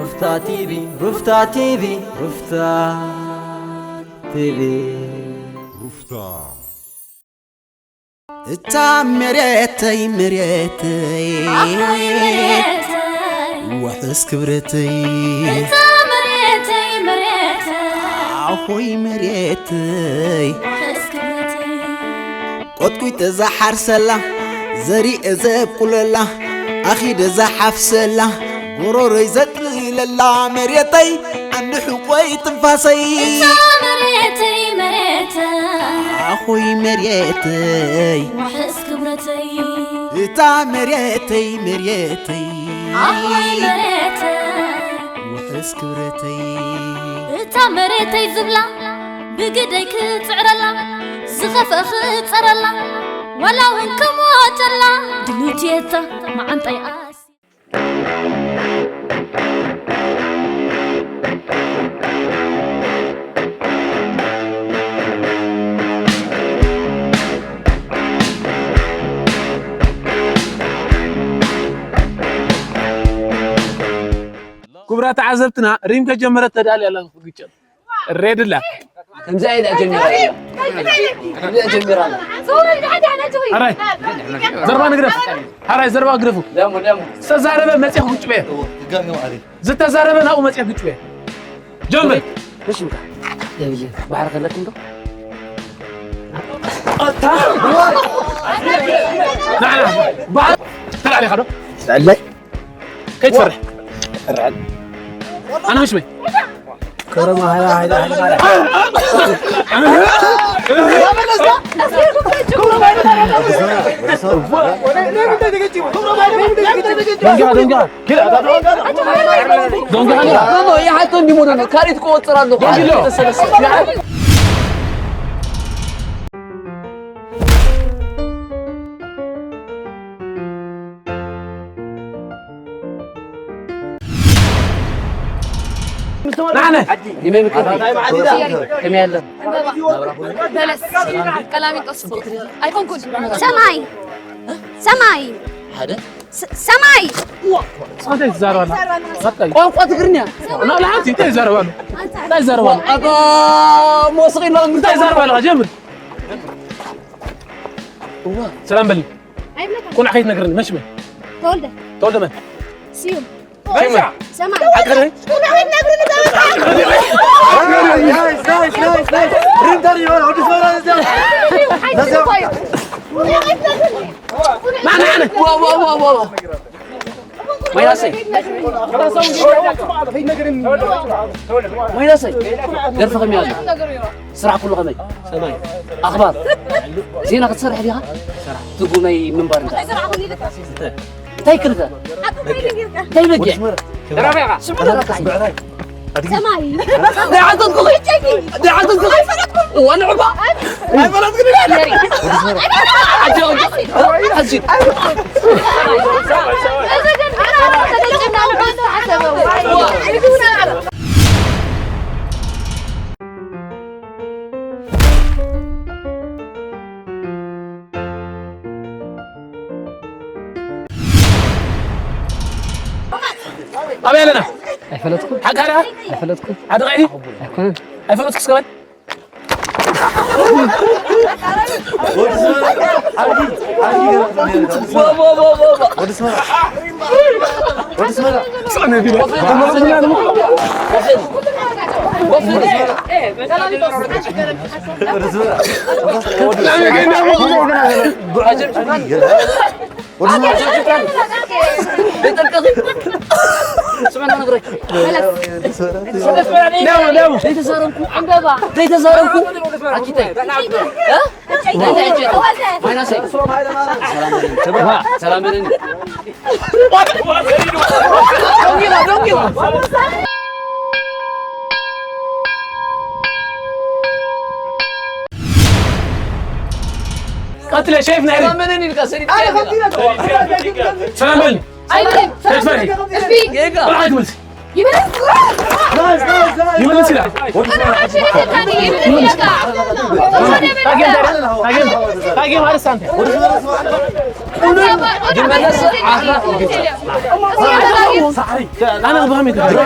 ሩፍታ ቲቪ፣ ሩፍታ ቲቪ፣ ሩፍታ ቲቪ። ሩፍታ። እታ መሬተይ፣ መሬተይ፣ ኣኾይ መሬተይ፣ ውሕስ ክብረተይ። እታ መሬተይ፣ መሬተይ፣ ኣኾይ መሬተይ፣ ውሕስ ክብረተይ። ቆጥቂጠ ዝሓርሰላ፣ ዘሪኤ ዘብቁለላ፣ ኣኺደ ዝሓፍሰላ፣ ጎሮሮይ ዘጥልለላ መሬተይ፣ ዓንዲ ሕቆይ ትንፋሰይ። እታ መሬተይ መሬተይ፣ ኣኾይ መሬተይ፣ ውሕስ ክብረተይ። እታ መሬተይ መሬተይ፣ ኣኾይ መሬተይ፣ ውሕስ ክብረተይ። እታ መሬተይ ዝብላ ብግደይ ክጽዕረላ፣ ዝኸፍአ ክጸረላ፣ ዋላ እውን ክሞተላ ድልዩቲ እታ መዓንጣይ ኣስ ክቡራት ተዓዘብትና፣ ሪም ከጀመረት ተዳልያ ኣላ ክትግጨት። ሬድላ። ከምዚ ኣይዳ ጀሚራ ኣላ። ከምዚ ኣይዳ ጀሚራ ኣላ። ኣራይ፣ ዘርባ ንግደፍ። ኣራይ፣ ዘርባ ግደፉ። ደሞ፣ ደሞ። ዝተዛረበ መጽያ ክግጭ በየ። ዝተዛረበ ናብኡ መጽያ ክግጭ በየ። ጀምር። እሺ፣ እንካ። የብዬ፣ ባሕሪ ከለኩም ዶ? ናዕና፣ ባሕሪ፣ ተላዕሊኻ ዶ? ተላዕላይ። ከይትፈርሕ። ኣነ ምሽ መይ? ከረማ ሃያ ሃያ ሃያ። ደንጋ፣ ደንጋ። ደንጋ፣ ደንጋ። ኖ፣ ኖ፣ ይሓቶ እንዲሞ ነው። ካሪት ቆጽራለሁ። ደንጋ። ናዕነ። ይመይ ምክንያት። ከመይ ኣለ? በለስ። ቀላሚጦስ። ኣይኮንኩን። ሰማይ። ሰማይ። ሓደ። ስ-፣ ሰማይ። እንታይ ትዛረባላ? በቃ። ቋንቋ ትግርኛ። ናብላ ሓንቲ እንታይ ይዛረባሉ? እንታይ ይዛረባሉ? ኣባ ሞስቂ ነው። እንታይ ይዛረባሉ? ጀምር። እዋ። ሰላም በል። ቁልዓ ከይትነግረኒ፣ መን ሽመይ? ተወልደ። ተወልደ መን? ስዩም። ሽመይ? ሰማይ። ኣቅርበይ። ቁልዓ ከይትነግረኒ፣ ተወልደ። ናይስ፣ ናይስ፣ ናይስ፣ ናይስ። ሪም ተሪ ይሆን፣ ወዲ ሰውራ እዚያ። ቁልዓ ከይትነግረኒ። ማን፣ ማን? ዋ፣ ዋ፣ ዋ፣ ዋ፣ ዋ። ማይናሰይ። ማይናሰይ። ደርፊ ከመይ ኣሎ? ስራሕ ኩሉ ከመይ? ሰማይ። ኣኽባር። ዜና ክትሰርሕ ዲኻ? ትጉመይ ምንባር እንዳ። እንታይ ክልተ? እንታይ በጊዕ? ሰማይ። ደይ ዓንተት ክኸይ። ደይ ዓንተት ክኸይ። እዋ ንዕባ። ኣይፈለጥክን ኢላ። ኣጆ፣ ኣጆ። ኣጆ። ኣበይ ኣለና? ኣይፈለጥኩን። ሓቂ ሓደኻ? ኣይፈለጥኩን። ዓዲ ቃይዲ? ኣይኮነን። ኣይፈለጥኩ እስከ በል። ዘይተዛረብኩ ዕምበባ። ዘይተዛረብኩ ኣኪታይ። እ? ማይናሰይ። ሰላም በለኒ። ሰላም በለኒ። ቀጥለ ሸይፍ ናይ ሰላም በለኒ ኢልካ ሰሪት። ሰላም በል። ኣይበል። ተስፋ። እምቢ። ጌጋ። ብርሃን ትመልስ። ይመልስ ይላል። ዳግም፣ ዳግም፣ ዳግም፣ ዳግም፣ ዳግም፣ አርሳንተ። ይመልስ። አና ብሃም ይተባለ።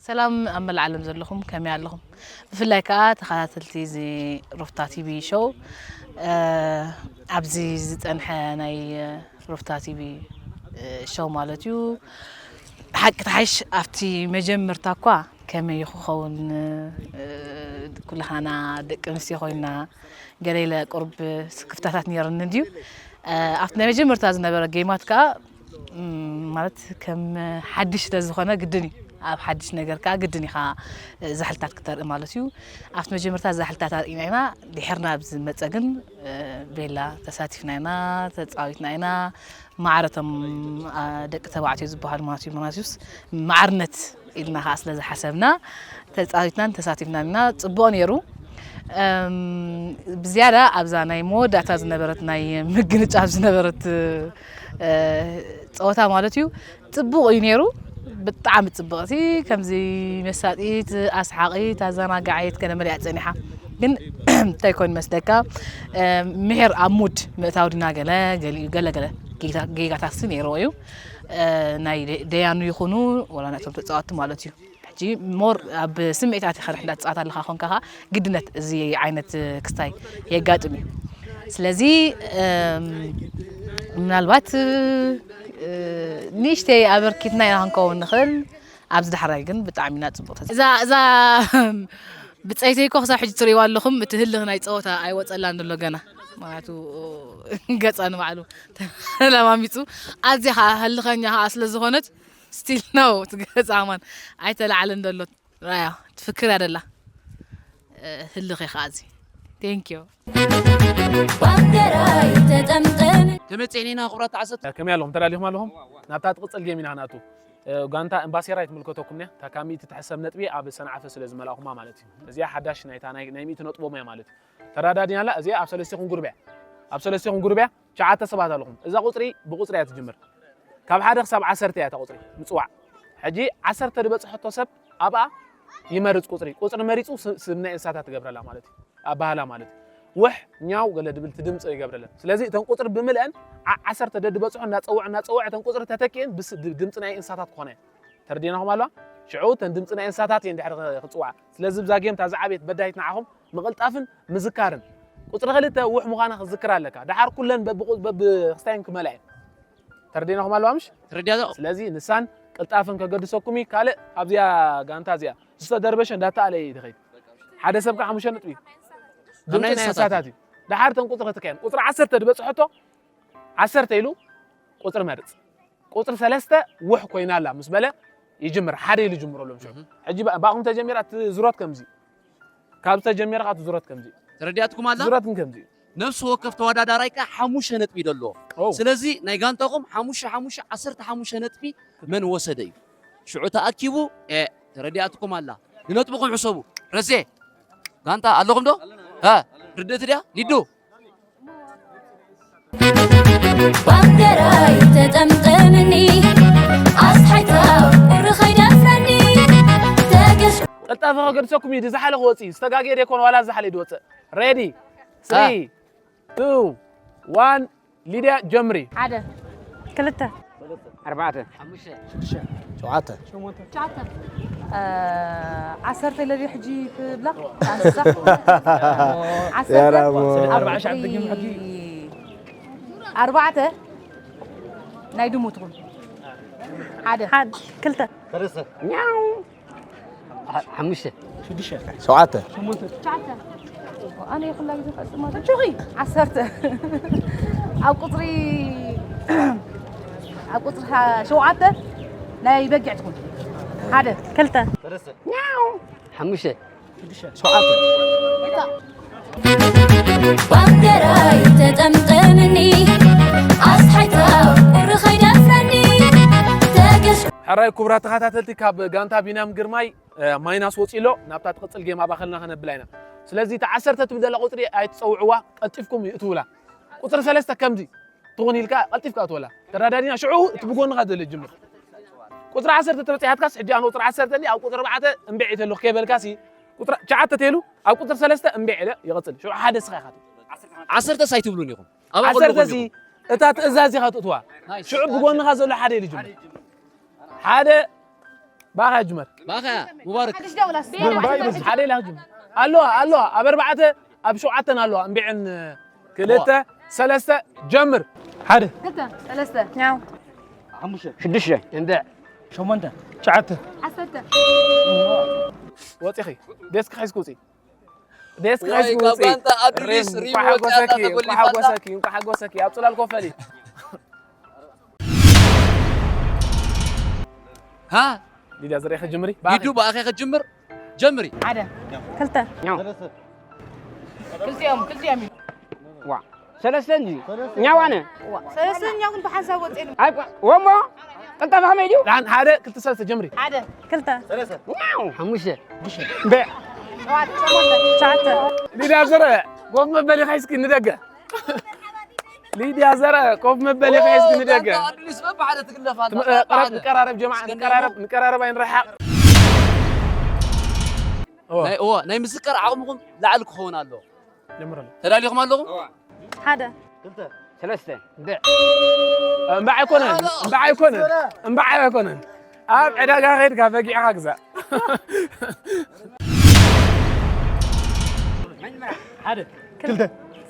ሰላም ኣብ መላእ ዓለም ዘለኹም ከመይ ኣለኹም? ብፍላይ ከኣ ተኸታተልቲ እዚ ሩፍታ ቲቪ ሾው፣ እ፣ ኣብዚ ዝጸንሐ ናይ ሩፍታ ቲቪ፣ እ፣ ሾው ማለት እዩ። ሓቂ ተሓይሽ ኣብቲ መጀመርታ እኳ ከመይ ክኸውን፣ እ፣ ኩላኻና ደቂ ኣንስትዮ ኮይና ገለ ኢለ ቁሩብ ስክፍታታት ነይሩኒ ድዩ? እ፣ ኣብቲ ናይ መጀመርታ ዝነበረ ጌማት ከኣ፣ እም፣ ማለት ከም ሓድሽ ስለ ዝኾነ ግድን እዩ። ኣብ ሓድሽ ነገር ከኣ ግድን ኢኻ ዛሕልታት ክተርኢ ማለት እዩ። ኣብቲ መጀመርታ ዛሕልታት ኣርኢና ኢና። ድሕርና ኣብዚ ዝመጸ ግን፣ እ፣ ቤላ ተሳቲፍና ኢና፣ ተጻዊትና ኢና። ማዕረ እቶም፣ አ፣ ደቂ ተባዕትዮ ዝበሃሉ ማለት እዩ። ምኽንያቱስ ማዕርነት ኢልና ከኣ ስለ ዝሓሰብና ተጻዊትናን ተሳቲፍናን ኢና። ጽቡቕ ነይሩ። እም፣ ብዝያዳ ኣብዛ ናይ መወዳእታ ዝነበረት ናይ ምግንጫብ ዝነበረት፣ እ፣ ጸወታ ማለት እዩ። ጽቡቕ እዩ ነይሩ። ብጣዕሚ ጽብቕቲ፣ ከምዚ መሳጢት፣ ኣስሓቒት፣ ኣዘናጋዒት ከነ መሊኣ ጸኒሓ። ግን እንታይ ኮን መስለካ፣ እ፣ ምሄር ኣብ ሙድ ምእታው ድና ገለ፣ ገሊኡ ገለ፣ ገለ ጌጋ-፣ ጌጋታት ነይርዎ እዩ። እ፣ ናይ ደ-፣ ደያኑ ይኹኑ፣ ወላ ናይቶም ተጻወትቲ ማለት እዩ። ሕጂ ሞር ኣብ ስምዒታት ኢኻ እንዳትጻወት ኣለኻ ኮንካ ኸኣ ግድነት እዚ ዓይነት ክስታይ የጋጥም እዩ። ስለዚ፣ እም፣ ምናልባት፣ እ፣ ንእሽተይ ኣበርኪትና ኢና ክንከውን ንኽእል። ኣብዚ ዳሕራይ ግን ብጣዕሚ ኢና ጽቡቕ ተዘ-፣ እዛ፣ እዛ ብጸይተይ እኮ ክሳብ ሕጂ ትርእይዋ ኣለኹም። እቲ ህልኽ ናይ ጸወታ ኣይወጸላን ዘሎ ገና። ምኽንያቱ ገጻ ንባዕሉ ተለማሚጹ። ኣዝያ ኸኣ ህልኸኛ ኸኣ ስለ ዝኾነት፣ ስቲል ነው፣ እቲ ገጻ ከማን ኣይተላዕለን ዘሎ። ራያ ትፍክር ያደላ። እ፣ ህልኽ እየ ኸኣ እዚ። ቴንክ ዩ። ባንዴራይ ተጠምጠም። ከመይ ጼኒና ክቡራት ተዓዘብቲ? ከመይ ኣለኹም? ተዳሊኹም ኣለኹም? ናብታ ትቕጽል ጌም ኢና ክንኣቱ። እ፣ ጋንታ እምባሴራ ኣይትምልከተኩም እያ። እታ ካብ ሚእቲ ትሕሰብ ነጥቢ ኣብ ሰንዓፈ ስለ ዝመልኣኹማ ማለት እዩ። እዚኣ ሓዳሽ ናይታ ናይ፣ ናይ ሚእቲ ነጥቦም እያ ማለት እዩ። ተረዳዲና ኣላ። እዚኣ ኣብ ሰለስቲኹም ጉርብያ። ኣብ ሰለስቲኹም ጉርብያ ሸዓተ ሰባት ኣለኹም። እዛ ቁጽሪ ብቁጽሪ እያ ትጅምር። ካብ ሓደ ክሳብ ዓሰርተ እያ እታ ቁጽሪ ምጽዋዕ። ሕጂ ዓሰርተ ዝበጽሐቶ ሰብ ኣብኣ ይመርጽ ቁጽሪ። ቁጽሪ መሪጹ ስ-፣ ስም ናይ እንስሳታት ትገብረላ ማለት እዩ። ኣባህላ ማለት እዩ። ውሕ፣ ኛው፣ ገለ ድብል እቲ ድምጺ ይገብረለን። ስለዚ እተን ቁጽሪ ብምልአን ዓ-፣ ዓሰርተ ደድበጽሑ እናጸውዐ፣ እናጸውዐ እተን ቁጽሪ ተተኪኤን ብስ-፣ ድ-፣ ድምጺ ናይ እንስሳታት ክኾና እየን። ተረዲእናኹም ኣለዋ? ሽዑ እተን ድምጺ ናይ እንስሳታት እየን ድሕሪ ክ-፣ ክጽውዓ። ስለዚ ብዛ ጌም እታ ዝዓበየት በዳሂት ንዓኹም ምቕልጣፍን ምዝካርን። ቁጽሪ ክልተ ውሕ ምዃና ክትዝክር ኣለካ። ደሓር ኩለን በብቑ-፣ በብክስታይን ክመልኣ እየን። ተረዲእናኹም ኣለዋ ምሽ? ተረዲኣ። ስለዚ ንሳን ቅልጣፍን ከገድሰኩም እዩ። ካልእ ኣብዚኣ ጋንታ እዚኣ ዝተደርበሸ እንዳተኣለ እዩ ዝኸይድ። ሓደ ሰብ ከዓ ሓሙሽተ ነጥቢ እዩ። ናይ ድምፂ ናይ እንስሳታት እዩ። ደሓር እተን ቁፅሪ ክትከየን። ቁፅሪ ዓሰርተ ዝበፅሐቶ ዓሰርተ ኢሉ ቁፅሪ መርፅ። ቁፅሪ ሰለስተ ውሕ ኮይና ኣላ ምስ በለ ይጅምር። ሓደ ኢሉ ይጅምረሎም ሽዑ። እህ። ሕጂ ባ-፣ ባኹም ተጀሚራ እቲ ዝሮት ከምዚ። ካብ ዝተጀመረ ካብ ትዝረት ከምዚ እዩ። ተረዲኣትኩም ኣላ? ዝረት ግን ከምዚ እዩ። ነፍሲ ወከፍ ተወዳዳራይ ከኣ ሓሙሽተ ነጥቢ እዩ ዘለዎ። ኦ። ስለዚ ናይ ጋንታኹም ሓሙሽተ፣ ሓሙሽተ፣ ዓሰርተ ሓሙሽተ ነጥቢ መን ወሰደ እዩ። ሽዑ ተኣኪቡ፣ ኤ፣ ተረዲኣትኩም ኣላ። ንነጥብኹም ሕሰቡ። ረዜ፣ ጋንታ ኣለኹም ዶ? እ፣ ርድእቲ ድያ? ሊዱ? ባንዴራይ ተጠምጠምኒ፣ ኣስሓይታ ቁሪ ከይደፍረኒ፣ ተገሽ ቀልጣፈ ከገድሰኩም እዩ፣ ዝሓለ ክወጽእ እዩ። ዝተጋግየ ደይኮን ዋላ ዝሓለ ድወጽእ። ሬዲ፣ ስሪ፣ ቱ፣ ዋን፣ ሊድያ ጀምሪ። ሓደ፣ ክልተ፣ ኣርባዕተ፣ ሸውዓተ፣ ትሽዓተ። እ፣ ዓሰርተ ኢለ ድየ ሕጂ ክብላ? ኣንሳ። ዓሰርተ፣ የራሞ። ኣብ ኣርባዕተ ቁጽሪ፣ ኣርባዕተ ናይ ድሙ ትኹን። ሓደ። ሓደ፣ ክልተ። ኛው። ሓ-፣ ሓሙሽተ። ሽዱሽተ። ሸውዓተ። ትሽዓተ። ኣነ ይኹላ ግዜ ፈጽማ። ጩኺ። ዓሰርተ። ኣብ ቁጽሪ፣ ኣብ ቁጽሪ ሓ-፣ ሸውዓተ ናይ በጊዕ ትኹን። ሓደ። ክልተ። ሓሙሽተ። ሸውዓተ። ባንዴራይ ተጠምጠምኒ፣ ኣስሓይታ ቁሪ ከይደፍረኒ፣ ኣራይ ክቡራት ተኸታተልቲ፣ ካብ ጋንታ ቢንያም ግርማይ ማይናስ ወፂ ኣሎ። ናብታ ትቕፅል ጌም ኣባኸልና ከነብላ ኢና። ስለዚ እቲ ዓሰርተ ትብል ዘላ ቁፅሪ ኣይትፀውዕዋ፣ ቀልጢፍኩም ይእትውላ። ቁፅሪ ሰለስተ ከምዚ ትኹን ኢልካ ቀልጢፍካ እትወላ። ተረዳዲና? ሽዑ እቲ ብጎንኻ ዘሎ ይጅምር። ቁፅሪ ዓሰርተ ተበፂሓትካስ፣ ሕጂ ኣነ ቁፅሪ ዓሰርተ እንዲ ኣብ ቁፅሪ ኣርባዕተ እምቢዕ ይተልኽ ከይበልካሲ፣ ቁፅሪ ትሽዓተ ተይሉ ኣብ ቁፅሪ ሰለስተ እምቢዕ ኢለ ይቐፅል። ሽዑ ሓደ ስኻ ኢኻ ትብል። ዓሰርተ ሳይትብሉን ኢኹም። ኣብ ኣቐልቦ ዓሰርተ ሲ፣ እታ ትእዛዝ ኢኻ ትእትዋ። ናይስ። ሽዑ ብጎንኻ ዘሎ ሓደ ኢሉ ይጅምር። ሓደ ባኻ ይጅመር። ባኻ፣ ሙባረክ። ሓደ ኢላ ይጅምር። ኣለዋ፣ ኣለዋ። ኣብ ኣርባዕተ፣ ኣብ ሸውዓተን ኣለዋ። እምቢዕን ክልተ፣ ሰለስተ፣ ጀምር። ሓደ። ክልተ፣ ሰለስተ፣ ኛው። ሽዱሽተ። እንደ። ሸሞንተ። ትሽዓተ። ዓሰርተ። ወፂኺ። ዴስክ ሒዝኪ ውፂ። ዴስክ ወይ ሒዝኪ ካብ ውፂ። ጋንታ ኣዱሊስ ሪም፣ ሪም እንኳዕ ወፂኣታ ሓጎሰኪ፣ እንኳዕ ተጎሊፋታ። ሓጎሰኪ፣ እንኳዕ ሓጎሰኪ። ኣብ ፅላል ኮፍ በሊ። ሃ? ሊድያ ዘርኤ ከጀምሪ? ሊዱ ብኣኸ ከጀምር? ጀምሪ። ሓደ፣ ክልተ። ክልቲኦም፣ ክልቲኦም። ዋ፣ ሰለስተ እንጂ። ኛው ኣነ። ዋ፣ ሰለስተ ኛው ግን ብሓንሳብ ወፂኤ። ኣይ፣ ወሞ፣ ቅልጣፈ ከመይ ድዩ? ደሓን፣ ሓደ፣ ክልተ፣ ሰለስተ፣ ጀምሪ። ሓደ፣ ክልተ። ኛው። ሓሙሽተ። እምቢዕ። ሸውዓተ፣ ሸሞንተ። ትሽዓተ። ሊድያ ዘርኤ፣ ኮፍ መበሊ ሒዝኪ ንደገ። ሊድያ ዘርኤ፣ ኮፍ መበሊ ኦ፣ ሒዝኪ ንደገ። ጋንታ ኣዱሊስ በብሓደ ትግለፍ ኣላ፣ ትም-፣ እ፣ ቀረብ፣ በብሓደ። ንቀራረብ ጀማዓ፣ እስከ ንቀራረብ፣ ንቀራረብ ኣይንረሓቕ። እወ። ናይ፣ እወ፣ ናይ ምስክር ዓቕምኹም ላዕሊ ክኸውን ኣለዎ። ጀምረሉ። ተዳሊኹም ኣለኹም? ሓደ። ክልተ። ሰለስተ። እንደ-፣ እምበዓ ኣይኮነን፣ እምበዓ ኣይኮነን፣ እምበዓ ኣይኮነን። ኣብ ዕዳጋ ኸይድካ በጊዕኻ ግዛእ። ሓደ። ክልተ።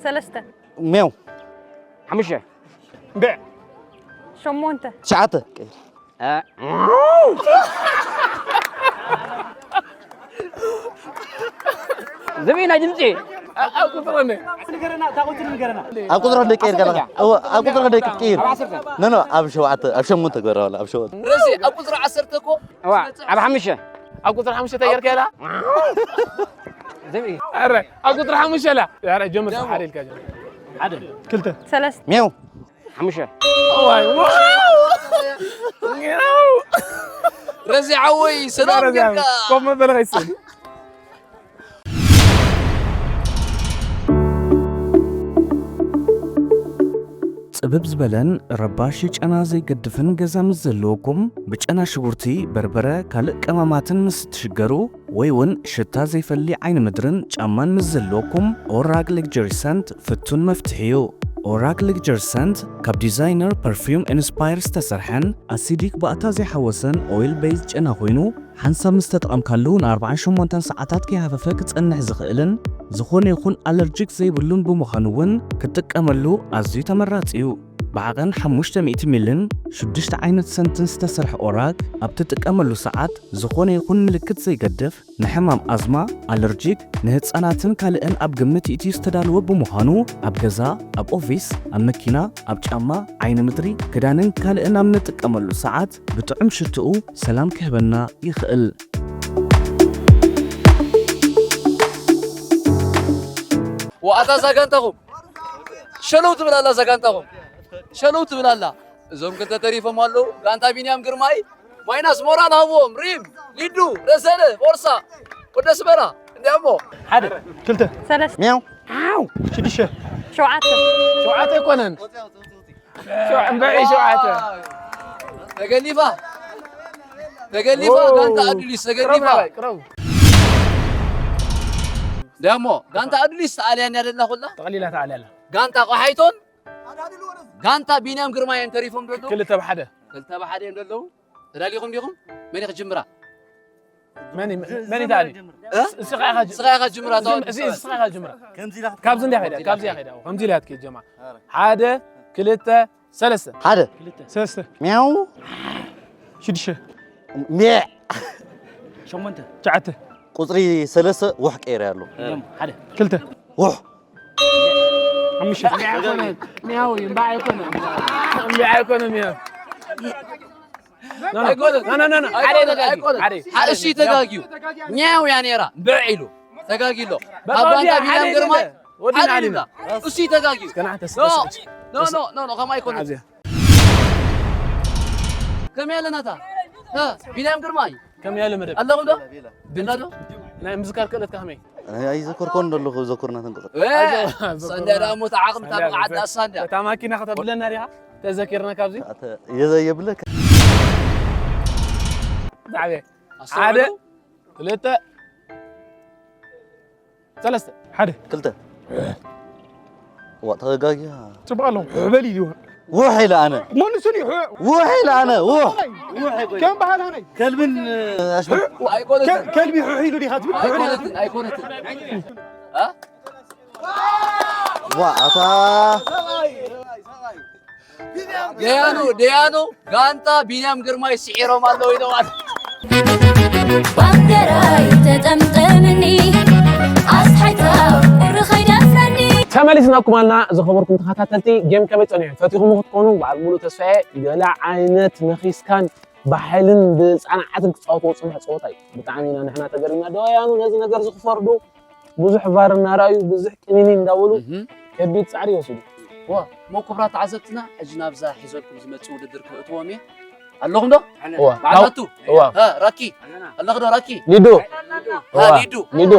ሰለስተ። ሜው። ሓሙሽተ። እምበዕ። ሸሞንተ። ትሽዓተ። እ። ዝብኢ ናይ ድምፂ። ኣ-፣ ኣብ ቁፅሪ እንደ-፣ ንገረና፣ እታ ቁፅሪ ንገረና። ኣብ ቁፅሪ ደቂ ቀይር ገለኻ። እወ፣ ኣብ ቁፅሪ ደቂ ቀይር። ኣብ ዓሰርተ። ኖ፣ ኖ፣ ኣብ ሸውዓተ፣ ኣብ ሸሞንተ ግበራ ዋላ፣ ኣብ ሸውዓተ። ረዚ፣ ኣብ ቁፅሪ ዓሰርተ እኮ እዋ፣ ኣብ ሓሙሽተ። ኣብ ቁፅሪ ሓሙሽተ ተገይርካ ኢላ? ዝብኢ። ኣረ፣ ኣብ ቁፅሪ ሓሙሽተ ኢላ። ኣረ፣ ጀምር፣ ሓደ ኢልካ ጀምር። ሓደ። ክልተ። ሰለስተ። ሜው። ሓሙሽተ። ዋይ፣ ዋው! ረዚ ዓወይ፣ ሰላም ረዚ ጌርካ። ዓወይ። ኮፍ መበሊ ከይስእን። ጽብብ ዝበለን ረባሺ ጨና ዘይገድፍን ገዛ ምስ ዘለወኩም፣ ብጨና ሽጉርቲ፣ በርበረ፣ ካልእ ቀመማትን ምስ እትሽገሩ፣ ወይ እውን ሽታ ዘይፈሊ ዓይኒ ምድርን ጫማን ምስ ዘለወኩም፣ ኦራግ ሌግጀሪ ሰንት ፍቱን መፍትሒ እዩ። ኦራግ ሌግጀሪ ሰንት ካብ ዲዛይነር ፐርፊውም ኢንስፓየር ዝተሰርሐን ኣሲዲክ ባእታ ዘይሓወሰን ኦይል ቤዝድ ጨና ኮይኑ፣ ሓንሳብ ምስ ተጠቐምካሉ ንኣርብዓን ሸሞንተን ሰዓታት ከይሃፈፈ ክጸንሕ ዝኽእልን ዝኾነ ይኹን ኣለርጂክ ዘይብሉን ብምዃኑ እውን ክትጥቀመሉ ኣዝዩ ተመራጺ እዩ። ብዓቐን ሓሙሽተ ሚእቲ ሚልን ሽዱሽተ ዓይነት ሰንትን ዝተሰርሐ ኦራግ ኣብ ትጥቀመሉ ሰዓት ዝኾነ ይኹን ምልክት ዘይገድፍ ንሕማም ኣዝማ፣ ኣለርጂክ፣ ንህጻናትን ካልእን ኣብ ግምት ይእትዩ ዝተዳለወ ብምዃኑ ኣብ ገዛ፣ ኣብ ኦፊስ፣ ኣብ መኪና፣ ኣብ ጫማ፣ ዓይኒ ምድሪ፣ ክዳንን ካልእን ኣብ ንጥቀመሉ ሰዓት ብጥዑም ሽትኡ ሰላም ክህበና ይኽእል። ወኣታ እዛ ጋንታኹም ሸለው ትብል ኣላ፣ እዛ ጋንታኹም ሸለው ትብል ኣላ። እዞም ክልተ ተሪፎም ኣለዉ። ጋንታ ቢንያም ግርማይ ማይናስ ሞራል ሃብዎም። ሪም፣ ሊዱ፣ ረዘነ፣ ቦርሳ፣ ወደ ኣስመራ። እንዲያሞ ሓደ። ክልተ። ሰለስተ። ሚያው። ኣው። ሽዱሽተ። ሸውዓተ። ሸውዓተ ኣይኮነን። ሸው-፣ እምበዒ ሸውዓተ። ተገሊፋ። ተገሊፋ፣ ኦ። ጋንታ ኣዱሊስ ተገሊፋ። ቅረቡ፣ ቅረቡ። ደሞ፣ ጋንታ ኣዱሊስ ተኣልያን ያደላ ኩላ? ጠቕሊላ ተኣልያላ። ጋንታ ቆሓይቶን ጋንታ ቢንያም ግርማይ እዮም ተሪፎም ዘለዉ። ክልተ ብሓደ። ክልተ ብሓደ እዮም ዘለዉ። ተዳሊኹም ዲኹም? መን እዩ ክጅምራ? መን እዩ፣ መን እዩ ተኣልዩ? እ? እስኻ ኢኻ ጅ-፣ እስኻ ኢኻ ጅምራ፣ እዚ፣ ተዋል-፣ እዚ፣ እስኻ ኢኻ ጅምራ። ከምዚ ኢላ ክትከይድ። ካብዚ እንዲያ ከይዳ፣ ካብዚ ኢያ ከይዳ። ከምዚ ኢላ ክትከይድ ጀማ። ኣረ። ሓደ፣ ክልተ፣ ሰለስተ። ሓደ። ክልተ። ሰለስተ። ሚያው። ሽዱሽተ። ሚዕ። ሸሞንተ። ትሽዓተ። ቁፅሪ ሰለስተ ውሕ ቀይረ ኣሎ። እዮም። ሓደ። ክልተ። ውሕ። ሓሙሽተ። እምቢ ኣይኮነን። ሚያው እዩ፣ እምቢ ኣይኮነን። እምቢ ኣይኮነን፣ ሚያው። ኖ፣ ኖ። ኣይኮነን። ኖ፣ ኖ፣ ኖ፣ ኖ። ሓደ ኣይኮነን፣ ተጋጊ፣ ኣይኮነን። ሓደ። ሓደ እሱ ተጋጊ። ተጋጊ። ኛው እያ ነይራ፣ እምቢ ኢሉ። ተጋጊ ኣሎ። በቃ ኣብ ባንታ ወዲያ፣ ቢንያም ሓደ ግርማይ፣ ይበል። ወዲና ሓደ ኣሊና። ይብላ። እሱ ተጋጊ። እስከ ንዓተ ኖ፣ ተስዕድ። ኖ፣ ኖ፣ ኖ፣ ኖ፣ ከምኡ ኣይኮነን። ኣብዚኣ። ከመይ ኣለናታ? ቢንያም ግርማይ ከመይ ያለ መደብ ኣለኹም ዶ? ድና ዶ? ናይ ምዝካር ክእለትካ ከመይ? ኣይዘከርኮን ዘለኹ ዘኩርና ተንቀጸ። ሰንዳ ደኣ እሞ ተዓቕምታ ብቕዓት ደኣ ሳንዳ። እታ ማኪና ከተብለና ዲኻ? ተዘኪርና ካብዚ? የዘየብለካ። ብጣዕሚ። ሓደ፣ ክልተ፣ ሰለስተ። ሓደ። ክልተ። ዋ፣ ተጋግያ። ጽቡቕ ኣለኹም። ሕበል ኢልዎ። ውሕ ኢለ ኣነ። መኑ ስኒ ውሕ። ውሕ ኢለ ኣነ። ውሕ። ከም ባህል ሃነይ። ከልብን ኣሽበ። ኣይኮነትን። ከ-፣ ከልቢ ውሕ ኢሉ ዲኻ ትብል? ኣይኮነትን፣ ኣይኮነትን። እ? ዋ፣ ኣታ። ደያኑ፣ ደያኑ፣ ጋንታ ቢንያም ግርማይ ስዒሮም ኣለዉ ኢለዋል። ባንዴራይ ተጠምጠምኒ፣ ኣስሓይታ ቁሪ ከይደፍረኒ። ተመሊስናኩም ኣልና ዝኸበርኩም ተኸታተልቲ ጌም ከመይ ጸኒሑ? ፈቲኹም ክትኮኑ በዓል ሙሉእ ተስፋዬ ገለ ዓይነት መኺስካን ብሓይልን ብጻንዓትን ክጻወትዎ ዝጸንሐ ጸወታ እዩ። ብጣዕሚ ኢና ንሕና ተገሪምና። ደያኑ ነዚ ነገር እዚ ክፈርዱ ብዙሕ ቫር እናረኣዩ፣ ብዙሕ ቅኒኒ እንዳበሉ እህ። ከቢድ ጻዕሪ ይወስዱ። ዋ፣ እሞ ክቡራት ተዓዘብትና፣ ሕጂ ናብዛ ሒዘልኩም ዝመጽእ ውድድር ክእትዎም እየ። ኣለኹም ዶ? እዋ። በዓል ናቱ? እዋ። እ፣ ራኪ? ኣለኽ ዶ ራኪ? ሊዱ። እ፣ እዋ። ሊዱ። ሊዱ።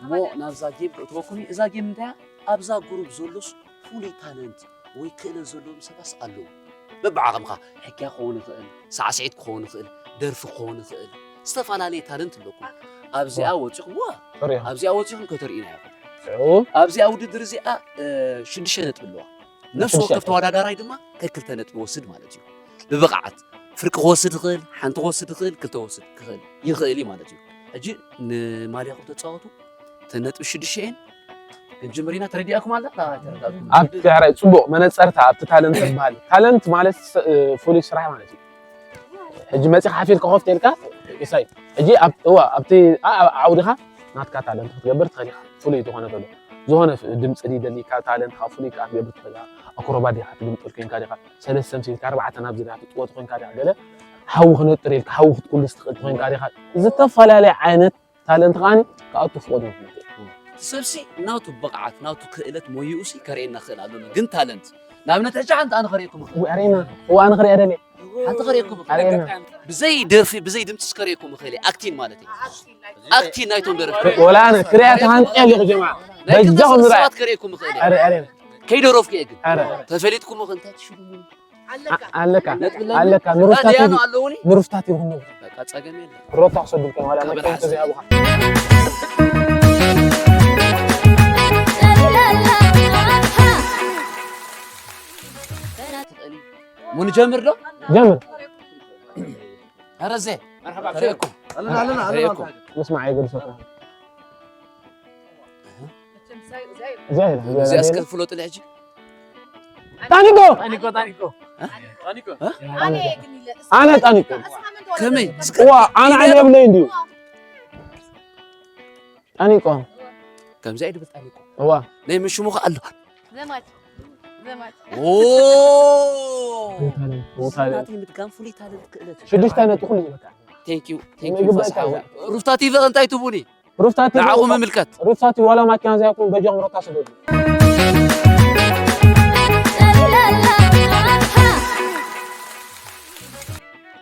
እሞ ናብዛ ጌም ክእትወኩም እየ። እዛ ጌም እንታይ እያ? ኣብዛ ግሩፕ ዘሎስ ፍሉይ ታለንት ወይ ክእለት ዘለዎም ሰባስ ኣለዉ። በብዓቕምኻ ሕክያ ክኸውን ይኽእል፣ ሳዕስዒት ክኸውን ይኽእል፣ ደርፊ ክኸውን ይኽእል፣ ዝተፈላለየ ታለንት ኣለኩም። ኣብዚኣ ወጺኹም፣ ዋ፣ ተሪኢኹም። ኣብዚኣ ወጺኹም ከተርእዩና ኢኹም። ሽዑ? ኣብዚኣ ውድድር እዚኣ፣ እ፣ ሽዱሽተ ነጥቢ ኣለዋ። ነፍሲ ሽዱሽተ። ወከፍ ተወዳዳራይ ድማ ከክልተ ነጥቢ ወስድ ማለት እዩ። ብብቕዓት ፍርቂ ክወስድ ይኽእል፣ ሓንቲ ክወስድ ይኽእል፣ ክልተ ክወስድ ክኽእል ይኽእል እዩ ማለት እዩ። ሕጂ ንማልያኹም ተጻወቱ። እተን ነጥቢ ሽዱሽተ እየን። ክንጅምር ኢና። ተረዲኣኩም ኣላ? ኣላ፣ ተረዳእኩም። ኣብ ትግራይ ጽቡቕ መነጸርታ ኣብቲ ታለንት ዝበሃል። ታለንት ማለት ስ-፣ እ፣ ፍሉይ ስራሕ ማለት እዩ። ሕጂ መጺኻ ሓፊልካ ኮፍ ኢልካ፣ ኢሳይ። ሕጂ ኣብ፣ እዋ፣ ኣብቲ ዓ-፣ ዓ-፣ ዓውድኻ ናትካ ታለንት ክትገብር ትኽእል ኢኻ። ፍሉይ ዝኾነ ተሎ። ዝኾነ ፍ-፣ ድምጺ ድዩ ደሊካ፣ ታለንትኻ ፍሉይ ከኣ ክትገብር ትኽእል ኢኻ። ኣክሮባት ዲኻ ትግምጥል ኮንካ ዲኻ፣ ሰለስተ ኣምሲልካ ኣርባዕተ ናብዚ ዲኻ ትጥወት ኮንካ ዲኻ፣ ገለ ሓዊ ክነጥር ኢልካ፣ ሓዊ ክትኩልስ ትኽእል ኮንካ ዲኻ። ዝተፈላለየ ዓይነት ታለንት ከኣኒ ክኣቱ ፍቐዱ። እቲ ሰብሲ ናቱ ብቕዓት፣ ናቱ ክእለት ሞይኡሲ ከርእየና ክእል ኣለሎ። ግን ታለንት፣ ንኣብነት ሕጂ ሓንቲ ኣነ ከርእየኩም እኽእል። ወይ ኣርእየና። እዋ፣ ኣነ ክርእያ ደልየ። ሓንቲ ከርእየኩም እኽእል። ኣርእየና። ብዘይ ደርፊ፣ ብዘይ ድምፂስ ከርእየኩም እኽእል እየ። ኣክቲን ማለት እዩ። ኣክቲን ናይቶም ደረፍቲ። ወላ ኣነ ክርእያ ተሃንጥየ ኣለኹ ጀማዓ። ናይ ክልተ በጃኹም ንርኣያ። ሰባት ከርእየኩም እኽእል እየ። ኣረ፣ ኣረ። ከይደረፍኩ እየ ግን። ኣረ። ተፈሊጥኩም እኽ እንታይ ትሽሉኒ? ኣለካ። ኣ-፣ ኣለካ። ነጥቢ ኣለኒ። ኣለካ። ንሩፍታ ዳድያኑ ቲቪ። ኣለውኒ? ንሩፍታ ቲቪ ክንብል። በቃ ጸገም የለን። ሮታ ክሰዱልካ ዋላ ካብ መኪና ሓሰብ። ተዘይሃቡኻ። ሙን ጀምር ዶ? ጀምር። ኧረ ዘ-፣ መርሓባ፣ ተረእኩም። ኣለና፣ ኣለና፣ ኣለና። ተረእኩም። ምስማዕ የገድሰካ። እዚኣ ኢላ፣ እዚኣ እዚኣ እስከ ኢላ። ፍሎጥልይ ሕጂ። ጣኒቆ! ጣኒቆ፣ ጣኒቆ። እ? ጣኒቆ። እ? ኣነ ግን ኢለ፣ ኣነ ጣኒቆ። ኣስማምን ተወለደ። ከመይ? እስከ ዋ፣ ኣነ ዓይነ የብለይ እንድዩ። ጣኒቆ። ከምዚ ኣይድብል ጣኒቆ። እዋ። ናይ ምሽሙ ከኣ ኣሎ። ዘማች፣ ዘማች። ኦ! ፍሉይ ታለንት፣ ፍሉይ ታለንት። ናተይ ምድጋም ፍሉይ ታለንት ክእለት እዩ። ሽዱሽተ ነጥቢ ኩሉ እዩ በቃ። Thank you፣ thank you፣ ምግብ ፋስ በልታ ሓወይ። እዛ። ሩፍታ ቲቪ እንታይ ትቡኒ? ሩፍታ ቲቪ ንዓኹም ሩፍታ፣ ይምልከት። ሩፍታ ቲቪ ዋላ ማኪና ዘይኮን በጃኹም ሩፍታ ስደዱ።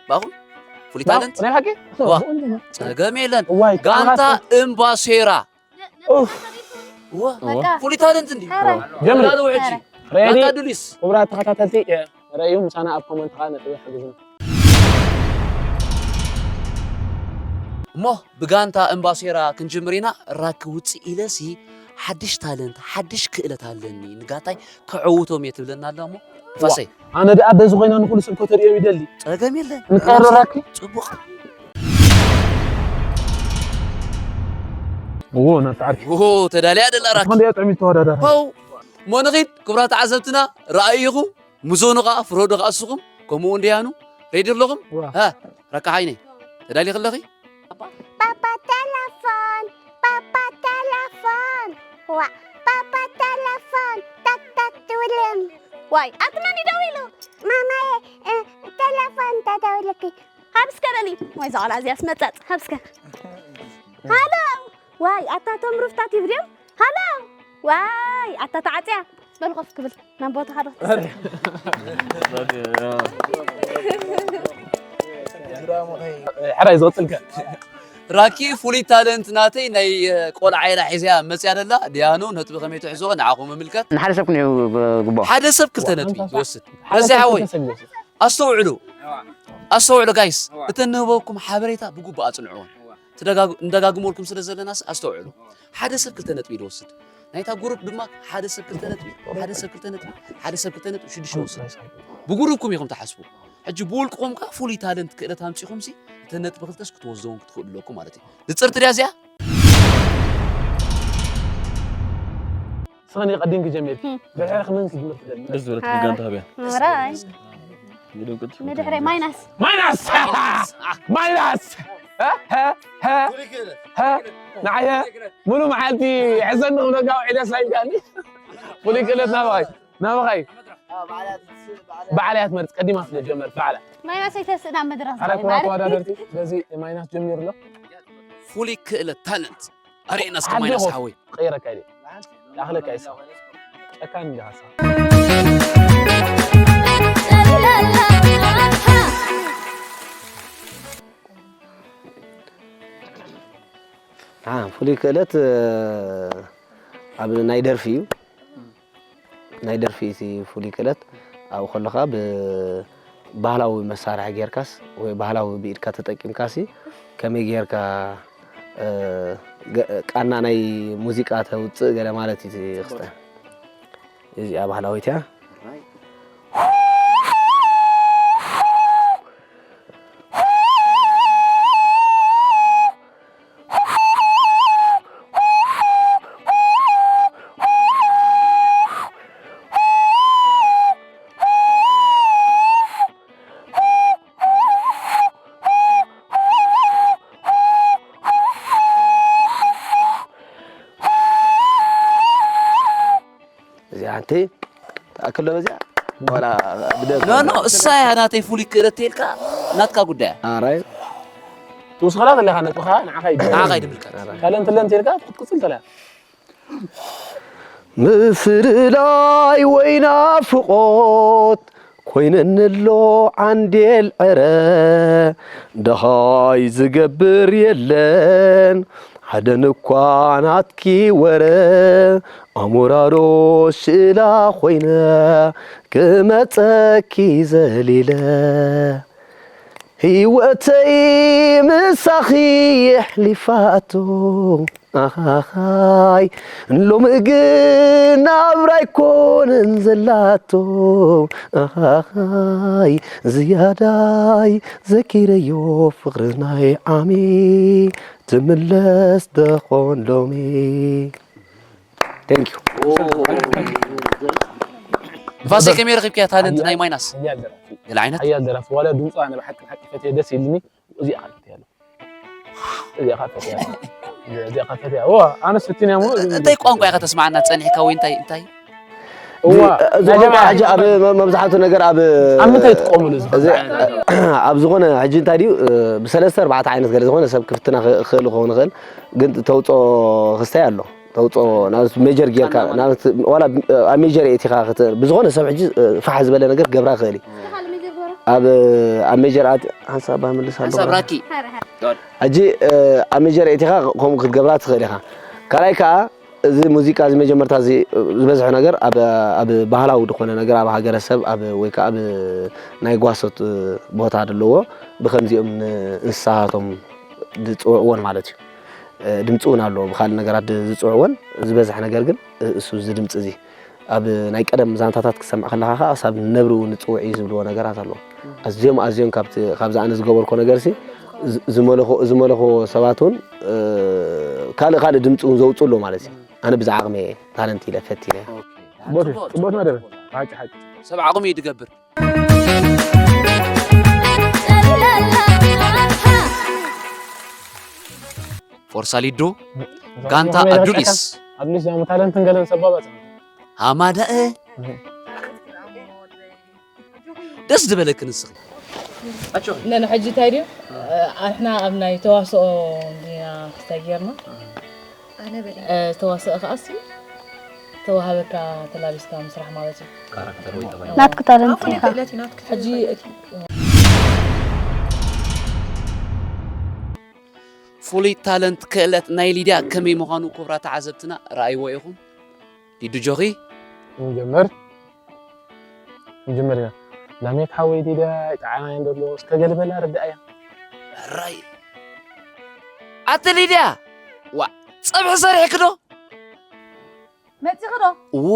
ባኹም? ፍሉይ ባኹም? ታለንት? ናይ ሓቂ? ዋ፣ ጸገም የለን። እዋይ፣ ጋንታ ጣዕማት። እምባሴራ። ኡፍ። ዋ፣ በቃ። ፍሉይ ታለንት እንዲ። ኧረ። ጀምሪ። ተዳለዉ ሕጂ። ሬዲ? ጋንታ ዱሊስ። ክቡራት ተኸታተልቲ፣ እ፣ ረእዩ ምሳና ኣብ ኮመንት ኸኣ ነጥቢ ሓግዙና። እሞ ብጋንታ እምባሴራ ክንጅምር ኢና። ራኪ ውፅእ ኢለሲ ሓድሽ ታለንት፣ ሓድሽ ክእለት ኣለኒ፣ ንጋንታይ ከዕውቶም እየ ትብለና ኣላ እሞ፣ ዋ፣ ፋሰይ። ኣነ ደኣ በዚ ኮይና ንኹሉ ሰብ ከተርእዮም ይደሊ። ጸገም የለን። ንቀይሮ ራኪ? ጽቡቕ። እዎ፣ ናታ ዓርኪ። እዎ፣ ተዳልያ ደላ ራኪ። ትኾን ድያ ጥዕሚት ተወዳዳሪ? ፓው። እሞ ንኺድ፣ ክቡራት ተዓዘብትና፣ ረኣዩ ኢኹም። ምዞኑ ኸዓ፣ ፍረዱ ኸዓ እስኹም፣ ከምኡ እውን ደያኑ፣ ሬዲ ኣለኹም? ዋ። ሃ፣ ረካ ሓይነይ፣ ተዳሊኺ ኣለኺ? ፓፓ ቴሌፎን፣ ፓፓ ቴሌፎን፣ ዋ፣ ፓፓ ቴሌፎን፣ ታክ ታክ ትብልም። ዋይ፣ ኣቲ መን እዩ ደዊሉ? ማማየ፣ እ፣ ቴሌፎን ተደዊሉኪ። ሃብ እስከ በሊ። ወይ፣ እዛ ቆልዓ እዚኣስ መጻጽ። ሃብ እስከ። ሃሎ። ዋይ፣ ኣታ ቶም ሩፍታ ቲቪ ድዮም? ሃሎ። ዋይ፣ ኣታ ተዓጽያ። በል ኮፍ ክብል። ናብ ቦታኻ ዶ? ኣረ። ሕራይ ዝቕጽልከ ራኪ ፍሉይ ታለንት ናተይ ናይ ቆልዓ ኢላ ሒዝያ መፅያ ደላ ዲያኑ ነጥቢ ከመይ ትሕዝዎ ንዓኹም ምምልከት ንሓደ ሰብ ክንህብ ግቦ ሓደ ሰብ ክልተ ነጥቢ ይወስድ እዚ ሓወይ ኣስተውዕሉ ኣስተውዕሉ ጋይስ እተን ንህበኩም ሓበሬታ ብግቡእ ኣፅንዕዎን ትደጋግ- እንደጋግመልኩም ስለ ዘለናስ ኣስተውዕሉ ሓደ ሰብ ክልተ ነጥቢ ይወስድ ናይታ ጉሩፕ ድማ ሓደ ሰብ ክልተ ነጥቢ ሓደ ሰብ ክልተ ነጥቢ ሓደ ሰብ ክልተ ነጥቢ ሽዱሽተ ወስድ ብጉሩፕኩም ኢኹም ትሓስቡ ሕጂ ብውልቅኹም ከ ፍሉይ ታለንት ክእለት ኣምፂኹም ሲ እተን ነጥቢ ክልተስ ክትወስደዎም ክትኽእሉ ኣለኩም ማለት እዩ ንፅርቲ ድያ እዚኣ ስኸኒ ቀዲም ክጀምር ድሕሪ ክመን ክጅምር ትደሊ ደስ ዝበለትኒ ጋንታ ሃብያ ምራይ ይደንቅት ንድሕረይ ማይናስ ማይናስ ማይናስ ሀ? ሀ? ሀ? ሀ? ንዓይ ሀ? ሙሉ መዓልቲ ሕዘኒ ክብለካ ውዒለ ሳይንካኒ ፍሉይ ክእለት ናባይ ናባይ በዓል እያ ትመርፅ ቀዲማ ስለ ጀመርት በዓላ ማይናስ ኣይተስእና መድረኽ ካልኣይ ክብራ ተወዳደርቲ ስለዚ ማይናስ ጀሚሩ ኣሎ ፍሉይ ክእለት ታለንት ኣርእየና እስከ ማይናስ ሓወይ ቀይረካ ኢለ ዳኽለካ ይሳ ጨካን እንዲኻ ንዓ ፍሉይ ክእለት ኣብ ናይ ደርፊ እዩ ናይ ደርፊ እቲ ፍሉይ ክእለት ኣብኡ ከለኻ ብባህላዊ መሳርሒ ጌርካስ ወይ ባህላዊ ብኢድካ ተጠቂምካሲ ከመይ ጌርካ ቃና ናይ ሙዚቃ ተውፅእ ገለ ማለት እዩ ክስተ እዚኣ ባህላዊት እያ እዚኣ ሓንቲ ኣክሎ በዚኣ ወላ ብደብ ኖ ኖ እሳ እያ ናተይ ፍሉይ ክእለት ተልካ ናትካ ጉዳያ ኣራይ ትውስኸላ ዘለኻ ነጥብኻ ንዓኻ ይድል ንዓኻ ይድብልካ ካልእን ትለን ተልካ ክትቅፅል ተላ ምፍልላይ ወይ ናፍቖት ኮይነኒ ኣሎ ዓንዴል ዕረ ደሃይ ዝገብር የለን ሓደን እኳ ናትኪ ወረ ኣሞራሮ ሽእላ ኮይነ ክመፀኪ ዘሊለ ህይወተይ ምሳኺ የሕሊፋቶ ኣኻኻይ ሎሚ ግን ናብራ ኣይኮነን ዘላቶ ኣኻኻይ ዝያዳይ ዘኪረዮ ፍቕሪ ናይ ዓሚ ትምለስ ደኾን ሎሚ Thank you ንፋሰይ ከመይ ረኺብካያ ታለንት ናይ ማይናስ ሓያል ደራፊ ገለ ዓይነት ሓያል ደራፊ ዋላ ድምፁ ኣነ ብሓቂ ብሓቂ ፈትየ ደስ ኢልኒ እዚኣ ከዓ ፈትያ እዚኣ ከዓ ፈትያ እዚኣ ከዓ ፈትያ ዋ ኣነ ስቲን ያሞ እንታይ ቋንቋ ኢኻ ተስማዓና ጸኒሕካ ወይ እንታይ እንታይ እዋ እዚ ቋንቋ ሕጂ ኣብ መብዛሕቱ ነገር ኣብ ኣብ ምንታይ ትጥቀምሉ እዚ ኣብ ዝኾነ ሕጂ እንታይ ድዩ ብሰለስተ ኣርባዕተ ዓይነት ገለ ዝኾነ ሰብ ክፍትና ክእል ክኸውን ይኽእል ግን ተውፅኦ ክስታይ ኣሎ ተውፅኦ ናብ ሜጀር ጌርካ ናብ ዋላ ኣብ ሜጀር የእቲኻ ብዝኾነ ሰብ ሕጂ ፋሕ ዝበለ ነገር ክገብራ ክእል እዩ ኣብ ኣብ ሜጀር ኣት ሓንሳብ ባህ ምልስ ኣለኹ ሓንሳብ ራኪ ሕጂ ኣብ ሜጀር የእቲኻ ከምኡ ክትገብራ ትኽእል ኢኻ ካልኣይ ከዓ እዚ ሙዚቃ እዚ መጀመርታ እዚ ዝበዝሐ ነገር ኣብ ኣብ ባህላዊ ዝኾነ ነገር ኣብ ሃገረሰብ ኣብ ወይ ከዓ ኣብ ናይ ጓሶት ቦታ ዘለዎ ብከምዚኦም ንእንስሳቶም ዝፅውዕዎን ማለት እዩ ድምፂ እውን ኣለዎ ብካልእ ነገራት ዝፅውዕዎን ዝበዝሐ ነገር ግን እሱ እዚ ድምፂ እዚ ኣብ ናይ ቀደም ዛንታታት ክሰምዕ ከለካ ከዓ ሳብ ነብሪ እውን ዝፅውዕ እዩ ዝብልዎ ነገራት ኣለዎ ኣዝዮም ኣዝዮም ካብዚ ኣነ ዝገበርኮ ነገር ሲ ዝመለኽዎ ሰባት እውን ካልእ ካልእ ድምፂ እውን ዘውፅኡ ኣሎ ማለት እዩ ኣነ ብዛ ዓቕሚ እየ ታለንት ኢለ ፈቲነ ቦቲ ጽቡቅ መደብ ሓቂ ሓቂ ሰብ ዓቕሚ እዩ ዝገብር ፎርሳ ሊዶ ጋንታ ኣዱሊስ ኣዱሊስ ዛሞ ታለንትን ገለን ሰባባጽ ሃማዳእ ደስ ዝበለክ ንስኺ ነን ሕጂ እንታይ ድዩ ኣሕና ኣብ ናይ ተዋስኦ እንዲና ክስታይ ጌርና ተዋስኦ ከዓሲ ተዋሃበካ ተላቢስካ ምስራሕ ማለት እዩ ናትክ ታለንት ኢኻ ሕጂ እቲ ፍሉይ ታለንት ክእለት ናይ ሊድያ ከመይ ምዃኑ ክቡራት ተዓዘብትና ረኣይዎ ኢኹም። ሊዱ ጆኺ። ንጀምር ንጀምር ኢና። ላሜክ ሓወይ ሊድያ ይጠዓና እየን ዘሎ እስከ ገልበላ ርዳእያ። ራይ ኣቲ ሊድያ ዋ ጸብሒ ሰሪሕኪ ዶ? መጺኺ ዶ? ዎ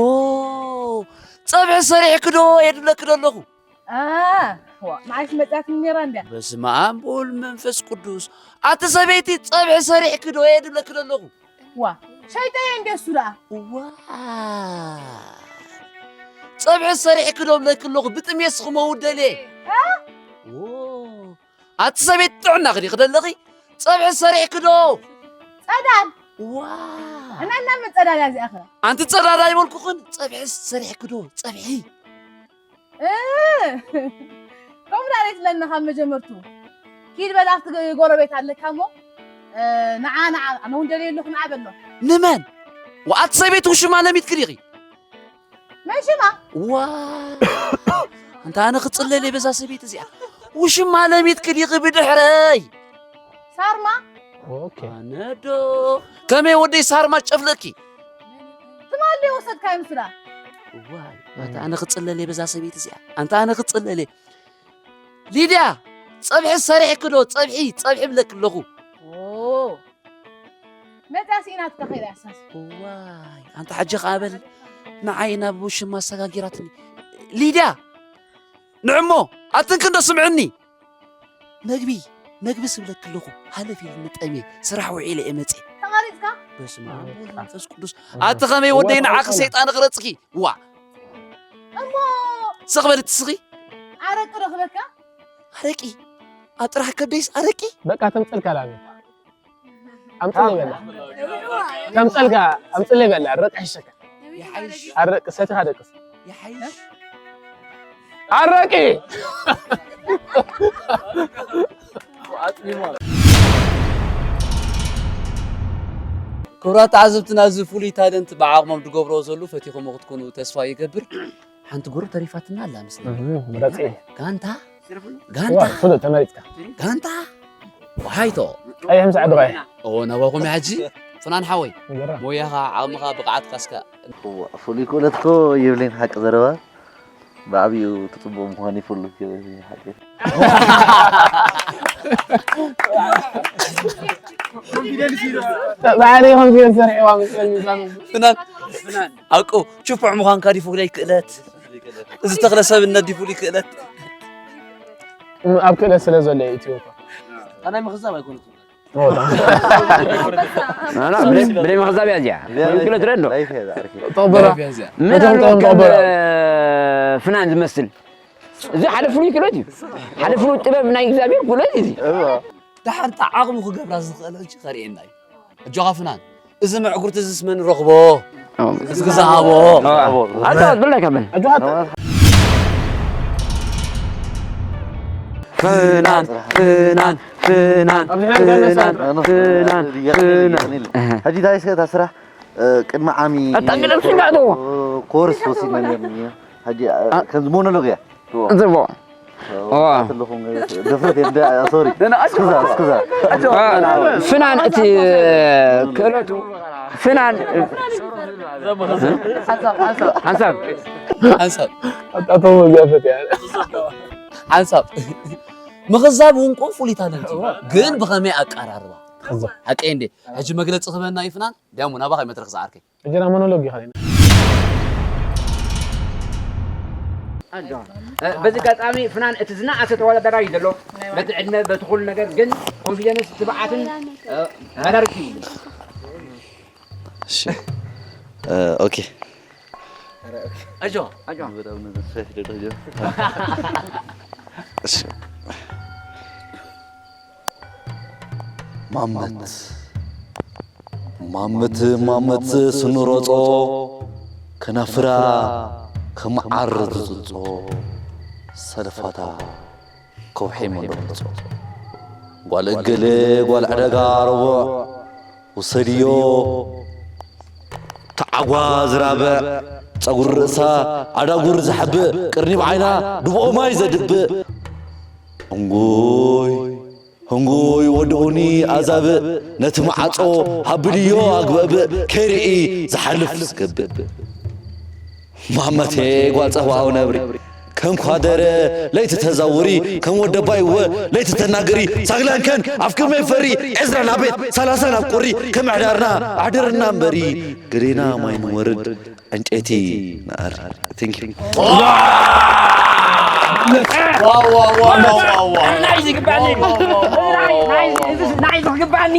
ጸብሒ ሰሪሕኪ ዶ የድብለኪ ዶ ኣለኹ። ዋ መዓሽ መጽያትኒ ነይራ እንድያ። በስመ ኣብ ወወልድ መንፈስ ቅዱስ። ኣቲ ሰበይቲ ጸብሒ ሰሪሕኪ ዶ የድብለኪ ዶ ኣለኹ። ዋ ሸይጠየ እንደ እሱ ደኣ። ዋ ጸብሒ ሰሪሕኪ ዶ እብለኪ ኣለኹ ብጥሜት ስኽመውት ደልየ። ዎ ኣቲ ሰበይቲ ጥዕናኺ ዲኺ ደለኺ? ጸብሒ ሰሪሕኪ ዶ? ጸዳል። ዋ እና እና መጸዳል እዚኣ ኸ? ኣንቲ ጸዳል ኣይበልኩኽን። ጸብሒ ሰሪሕኪ ዶ? ጸብሒ። እ፣ ከምኡ ዳሬት ለና ካብ መጀመርቱ። ኪድ በል ኣብቲ ጎረቤት ኣለካ እሞ እ፣ ንዓ ንዓ ኣነ እውን ደልየ ኣለኹ ንዓ በሎ። ንመን? ወኣቲ ሰበይቲ ውሽማ ለሚትኪ ዲኺ? መን ሽማ? ዋ ኣንታ ኣነ ክጽለል እየ በዛ ሰበይቲ እዚኣ። ውሽማ ለሚትኪ ዲኺ ብድሕረይ? ሳርማ ኦኬ ኣነዶ ከመይ ወደይ ሳርማ ጨፍለኪ? ትማሊ ወሰድካዮ ምስላ። ዋይ ኣንታ ኣነ ክጽለል እየ በዛ ሰበይቲ እዚኣ። ኣንታ ኣነ ክጽለል እየ። ሊድያ ጸብሒ ሰሪሕኪ ዶ? ጸብሒ ጸብሒ ብለኪ ኣለኹ። ኦ መጽያ ስኢናትካ ከይዳ ያሳስ። ዋይ ኣንታ ሓጂ ከኣ በል ንዓይ ናብ ውሽማ ኣሰጋጊራትኒ። ሊድያ ንዕሞ ኣትን ክንዶ ስምዕኒ። መግቢ መግቢ ስብለኪ ኣለኹ። ሃለፍ ኢሉኒ ጠምየ ስራሕ ውዒለ እየ መጽየ። ተቐሪጽካ? በስመ ኣብ ወወልድ ወመንፈስ ቅዱስ። ኣቲ ከመይ ወደይ ንዓኺ ሰይጣን ክረጽኪ። ዋ እሞ ስኽ በሊ ትስኺ። ኣረቂ ረኽበካ? ኣረቂ ኣብ ጥራሕ ከብደይስ ኣረቂ። በቃ ተምጸልካ ላሚ ኣምጽለይ በላ ተምጸልካ ኣምጽለይ በላ ኣረቂ ይሸካ። ኣረቂ ሰትኻ ደቅስ። ኣረቂ ክቡራት ተዓዘብትና እዚ ፍሉይ ታለንት ብዓቕሞም ዝገብርዎ ዘለዉ ፈቲኹሞ ክትኮኑ ተስፋ ይገብር። ሓንቲ ጉሩ ተሪፋትና ኣላ መስለኒ። ምረጺ። ጋንታ ጋንታ ፍሉጥ ተመሪጽካ። ጋንታ ወሃይቶ ቀይሕ ምስ ዓድባይ። ኦ ናባኹም ሕጂ ፍናን ሓወይ ሞያኻ ዓቕምኻ ብቕዓትካ እስከ። ፍሉይ ክእለት እኮ የብለይን ሓቂ ዘረባ ብዓብዩ ትጽቡቕ ምዃን ይፍሉ ሓቂ። ባዕለይ ኮንፊደንስ ዘርዒዋ መስለኒ። ፍናን ኣቁ ችፉዕ ምዃንካ ዲፉ ግዳይ ክእለት እዚ ተኽለ ሰብነት ዲፉ ክእለት ኣብ ክእለት ስለ ዘሎ እዩ እትይዎ እኮ። ኣናይ ምኽዛብ ኣይኮነትን። ብደይ ምኽዛብ እያ እዚኣ። ክእለት ረ ኣሎ። ተቕበላ። ምን ኣሎ ከም ፍናን ዝመስል እዚ ሓደ ፍሉይ ክእለት እዩ። ሓደ ፍሉይ ጥበብ ናይ እግዚኣብሔር ክእለት እዩ። ደሓር ጣ ዓቕሙ ክገብራ ዝኽእል ሕጂ ከርእየና እዩ። ኣጆኻ ፍናን፣ እዚ ምዕጉርቲ እዚስ መን ረኽቦ? እዚ ግዛሃቦ። ኣጆኻ ብላይ ከብል። ፍናን ፍናን ፍናን ፍናን ፍናን ፍናን። ሕጂ እንታይ እስከ እታ ስራሕ ቅድሚ ዓሚ ኣጣቅለል ስንጋዕዶ ኮርስ ወሲድና ነርኒ። ሕጂ ከምዚ ሞኖሎግ እያ። ጽቡቕ። ድፍረት ሶሪ ስክዛ ስክዛ ፍናን እቲ ክእለቱ ፍናን ሓንሳብ ሓንሳብ ሓንሳብ ምኽዛብ እውን ቁም ፍሉይ ታለንት እዩ ግን ብኸመይ ኣቀራርባ ሓቀይ እንዴ ሕጂ መግለፂ ክበና እዩ ፍናን ዲያሞ ናባኸ መድረክ ዝዓርከይ ሕጂ ናብ ሞኖሎግ እዩ ኸይድና። በዚ ኣጋጣሚ ፍናን እቲ ዝነኣሰ ተወዳዳራይ ዘሎ በቲ ዕድመ በቲ ኩሉ ነገር ግን ኮንፊደንስ ትብዓትን መዳርክ እዩ። እሺ ኦኬ ኣጆ ኣጆ ማመት ማመት ማመት ስንሮጾ ከናፍራ ከመዓር ዝጽጾ ሰለፋታ ከውሒ መንደቕጾ ጓል እገለ ጓል ዕደጋ ረቡዕ ውሰድዮ ተዓጓ ዝራብዕ ጸጉሪ ርእሳ ኣዳጉር ዝሓብእ ቅርኒብ ዓይና ድብኦ ማይ ዘድብእ እንጎይ ህንጉይ ወድኡኒ ኣዛብእ፣ ነቲ መዓጾ ሃብልዮ ኣግበእብእ፣ ከይርኢ ዝሓልፍ ዝገብእ። ማመቴ ጓል ጸህዋዊ ነብሪ፣ ከም ኳደረ ለይቲ ተዛውሪ፣ ከም ወደባይ እወ ለይቲ ተናግሪ፣ ሳግላንከን ኣፍክመይ ፈሪ፣ ዕስራ ናብ ቤት፣ ሰላሳ ናብ ቁሪ፣ ከም ኣሕዳርና ኣሕድርና እምበሪ፣ ገሌና ማይ ንወርድ፣ ዕንጨይቲ ንኣሪ። Thank you። ዋው፣ ዋው፣ ዋው፣ ዋው፣ ዋው፣ ዋው። ናይዚ ይግባኒ። ናይዚ፣ ናይዚ፣ ናይዚ ይግባኒ።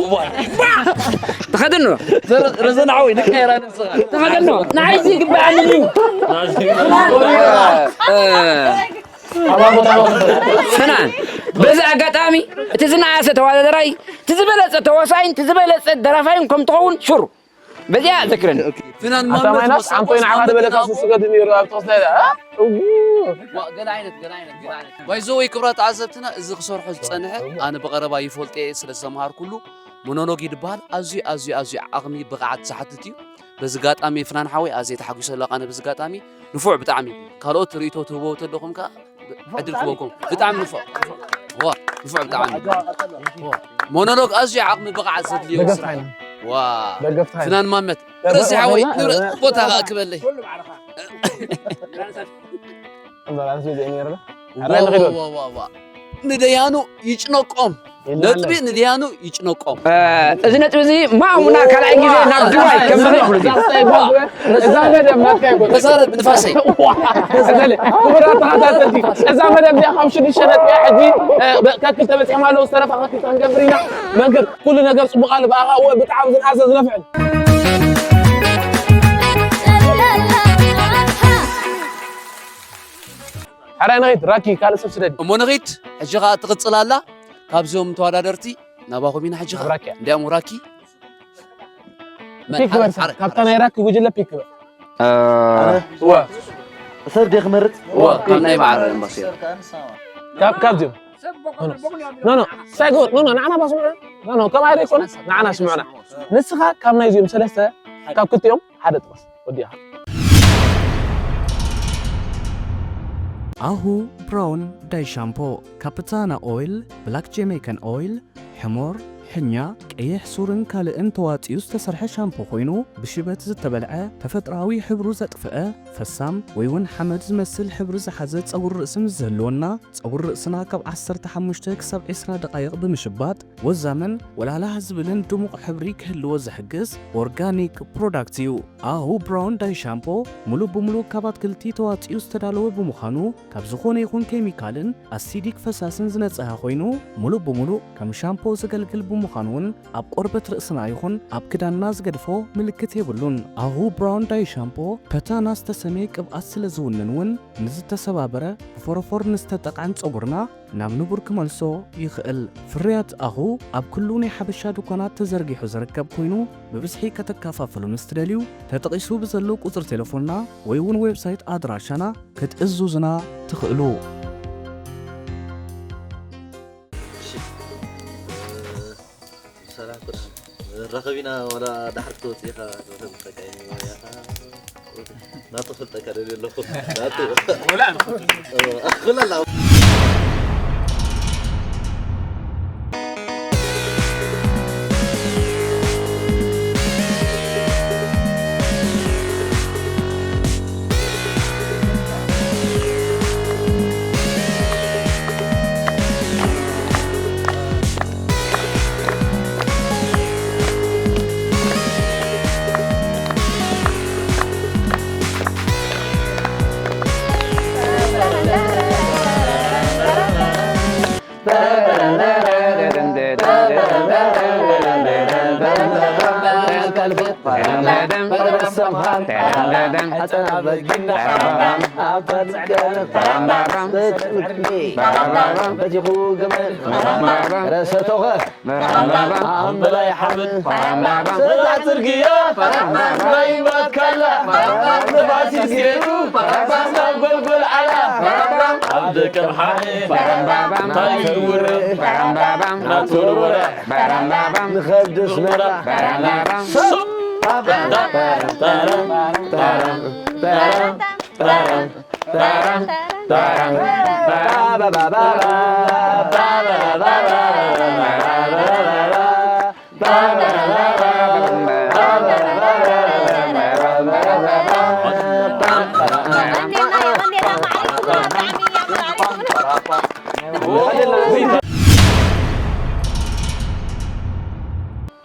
ተኸደኖ። ረዘን ዓወይ፣ ንቀይራ ንስኻ። ተኸደኖ። ናይዚ ይግባኒ እዩ። እ፣ ፍናን፣ በዚ ኣጋጣሚ እቲ ዝነኣሰ ተወዳደራይ፣ እቲ ዝበለጸ ተዋሳይን፣ እቲ ዝበለጸ ደራፋይን ከም ትኸውን ሹር። በዚኣ ዘክረኒ። ፍናን ኣታ ማይናስ ማመት ኣንቶይ ንዓኻ ዝበለካ መሳፍንትና ስሱ ገድን ይሩ ኣብ ተኸስታ ኢላ። ዋ፣ ገለ ዓይነት፣ ገለ ዓይነት፣ ገለ ዓይነት። ባይዘወይ ክብራት ተዓዘብትና፣ እዚ ክሰርሖ ዝጸንሐ ኣነ ብቐረባ ይፈልጦ እየ ስለ ዝተምሃርኩሉ። ሞኖሎግ ይድበሃል። ኣዝዩ፣ ኣዝዩ፣ ኣዝዩ ዓቕሚ ብቕዓት ዝሓትት እዩ። በዚ ኣጋጣሚ ፍናን ሓወይ ኣዝየ ተሓጒሰ ኣለኹ ኣነ በዚ ኣጋጣሚ። ንፉዕ ብጣዕሚ። ካልኦት ርእይቶ ትህብዎ ተለኹም ከኣ ዕድል ክበኩም። ብጣዕሚ ንፉዕ። ዋ፣ ንፉዕ ብጣዕሚ። ዋ። ሞኖሎግ ኣዝዩ ዓቕሚ ብቕዓት ዘድልዮ ደገፍታ ስራሕ ኢና። ዋ። ደገፍታ ኢና። ፍናን ማመት። ደገፍታ ረሲሓ ወይ ኢና። ንብረት ቦታ ከኣ ክበለይ። እምበር ኣነስ በዚኣ ነይረ። ዋ፣ ኣራይ ንኺድ በል። ዋ፣ ዋ፣ ዋ። ንደያኑ ይጭነቆም። ነጥቢ ንድያኑ ይጭነቆም። እዚ ነጥቢ እዚ ማእሙና ካልኣይ ግዜ ናብ ዱባይ ከም ዝኸይድ። እዛ መደብ ናትካ ይኮን። ተዛረብ ንፋሰይ። ክቡራት ተኸታተልቲ፣ እዛ መደብ እዚኣ ካብ ሽዱሽተ ነጥቢ ሕጂ፣ እ፣ ከክልተ በፂሖም ኣለዉ። ዝተረፋ ከክልተ ክንገብር ኢና። መንክር፣ ኩሉ ነገር ፅቡቕ ኣሎ። ብኣኻ እወ ብጣዕሚ ዝነኣሰ ዝነፍዕን። ሕራይ ንኺድ፣ ራኪ፣ ካልእ ሰብ ስደድ። እሞ ንኺድ፣ ሕጂ ኸኣ ትቕጽል ኣላ። ካብዚኦም ተወዳደርቲ ናባኹም ኢና ሕጂ ኸኣ። ናብራኪ እያ። እንዲያም ወራኪ። መን? ፒክ በል። ሓረ፣ ሓረ፣ ካብታ ናይ ራኪ ጉጅለ ፒክ በል። እ፣ እወ። ሰብ ድየ ክመርጽ? እወ፣ ካብ ናይ ማዕረ ኤምባሲ። ካብ፣ ካብዚኦም። ኖ፣ ኖ። ሳይጎ፣ ኖ፣ ኖ፣ ንዓና ባስምዑ። ኖ፣ ኖ፣ ከማይ ዶ ይኮነ? ንዓና ስምዑና። ንስኻ ካብ ናይዚኦም ሰለስተ፣ ካብ ክልቲኦም ሓደ ጥቐስ። ወዲእኻ። ኣሁ ብራውን ዳይ ሻምፖ፣ ካፕታና ኦይል፣ ብላክ ጀሜይካን ኦይል፣ ሕሞር፣ ሕኛ፣ ቀይሕ ሱርን ካልእን ተዋጺኡ ዝተሰርሐ ሻምፖ ኮይኑ፣ ብሽበት ዝተበልዐ፣ ተፈጥሮኣዊ ሕብሩ ዘጥፍአ፣ ፈሳም ወይ እውን ሓመድ ዝመስል ሕብሪ ዝሓዘ ጸጉሪ ርእሲ ምስ ዝህልወና፣ ጸጉሪ ርእስና ካብ ዓሰርተ ሓሙሽተ ክሳብ ዕስራ ደቓይቕ ብምሽባጥ፣ ወዛምን ወላላህ ዝብልን ድሙቕ ሕብሪ ክህልዎ ዝሕግዝ ኦርጋኒክ ፕሮዳክት እዩ። ኣሁ ብራውን ዳይ ሻምፖ፣ ሙሉእ ብሙሉእ ካብ ኣትክልቲ ተዋጺኡ ዝተዳለወ ብምዃኑ፣ ካብ ዝኾነ ይኹን ኬሚካልን ኣሲዲክ ፈሳስን ዝነጽሀ ኮይኑ፣ ሙሉእ ብሙሉእ ከም ሻምፖ ዘገልግል ብምዃኑ እውን፣ ኣብ ቆርበት ርእስና ይኹን ኣብ ክዳንና ዝገድፎ ምልክት የብሉን። ኣሁ ብራውን ዳይ ሻምፖ፣ ፐታና ዝተሰምየ ቅብኣት ስለ ዝውንን እውን፣ ንዝተሰባበረ፣ ብፎሮፎር ንዝተጠቕዐን ጸጉርና ናብ ንቡር ክመልሶ ይኽእል። ፍርያት ኣሁ ኣብ ኩሉ ናይ ሓበሻ ድኳናት ተዘርጊሑ ዝርከብ ኮይኑ፣ ብብዝሒ ከተከፋፍሉ ምስ ትደልዩ፣ ተጠቒሱ ብዘሎ ቁጽሪ ቴሌፎንና ወይ እውን ዌብሳይት ኣድራሻና ክትእዙዙና ትኽእሉ። ሰላም። ረኸቢና ዋላ ዳሕር ክትወጽእ ኢኻ፣ ተፈልጠካ እዩ። ናቱ ፈልጠካ ደልየ ኣለኹ። ናቱ። ኩላ ኣላ። ረሰቶኸ ኣምበላይ ሓምድ ሰጣ ጽርግያ ናይ ባካላ ንፋሲል ጌሩ ናብ ጎልጎል ዓላ ኣብ ደቀም ሓደ እንታይ ይውረ ናተወርወረ ንኸብዲ ኣስመራ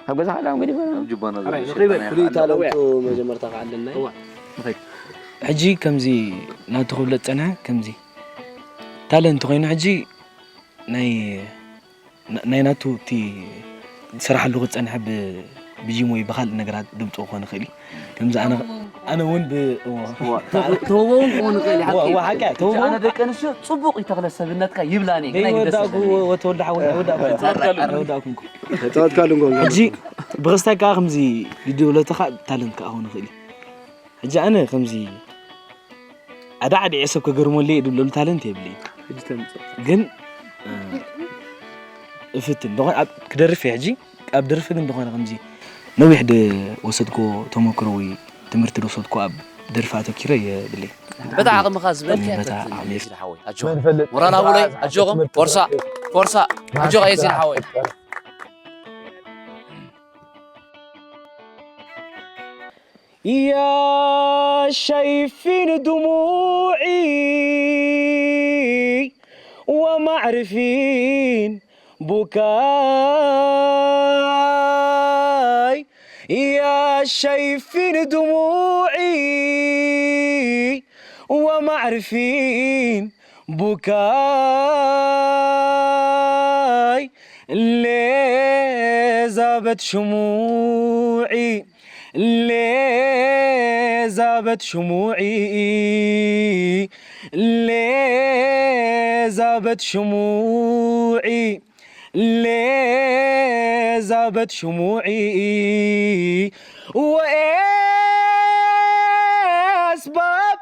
ካብ ገዛኻ ዳውን ገዲፈ። ኣብ ጁባና ኣራይ፣ ዘሎ ንኽይበል። ሸጣና ፍሉይ ኢኻ። ታለንቱ መጀመርታ ከዓ ኣለና እዩ። እዋ፣ ንኸይድ። ሕጂ ከምዚ ናቱ ክብለጥ ጸንሐ፣ ከምዚ ታለንት ኮይኑ ሕጂ ናይ፣ ናይ ናቱ እቲ ዝሰራሓሉ ክጸንሐ ብ-፣ ብጂም ወይ ብኻልእ ነገራት ድምፅኡ ክኾን ይኽእል እዩ። ከምዚ ኣነ፣ ኣነ እውን ብ-፣ እዎ። እዋ፣ ተው-፣ ተውበውን ክኾን ይኽእል እዩ፣ እዋ፣ ሓቂ። እዋ፣ ሓቂ፣ ተውበውን። ኣነ ደቂ ኣንስትዮ ጽቡቕ ይተኽለ ሰብነትካ ይብላኒ፣ ግን ብወዳእኩ፣ ኣይግደሰለይ። ወተወልደ ሓወይ፣ ኣይወዳእኩን። ኣይወዳእኩን። ኣይወዳእኩን እኮ። ተጻወትካሉ እንኮ። ሕጂ ብኽስታይ ከዓ ከምዚ ቪድዮ ለተኻ ታለንት ከዓ ክኾን ይኽእል እዩ። ሕጂ ኣነ ከምዚ ኣዳዕዲዐ ሰብ ከገርመሉ እየ ድብለሉ ታለንት የብለይን። ሕጂ ተምጽእ። ግን፣ እ፣ እፍትን። ደኾነ ኣብ ክደርፍ እየ ሕጂ። ኣብ ደርፊ ግን ደኾነ ከምዚ ነዊሕ ድ-፣ ወሰድኮ ተመክሮ ወይ ትምህርቲ ዶ ወሰድኮ ኣብ ደርፊ ኣተኪረ የብለይን። በታ ዓቕምኻ ዝበልካዮ በታ ፈትን ዓቕመይ። የሲን ሓወይ። ኣጆኻ። መን ፈልጥ? ሞራል ሃቡለይ፣ ኣጆኹም። ትምህርቲ ፎርሳ፣ ፎርሳ። ኣጆኻ የሲን ሓወይ። يا شايفين دموعي وما عارفين بكاي، يا شايفين دموعي وما عارفين بكاي، ليه ذابت شموعي، ليه ذابت شموعي، ليه ذابت شموعي، ليه ذابت شموعي، وإيه أسباب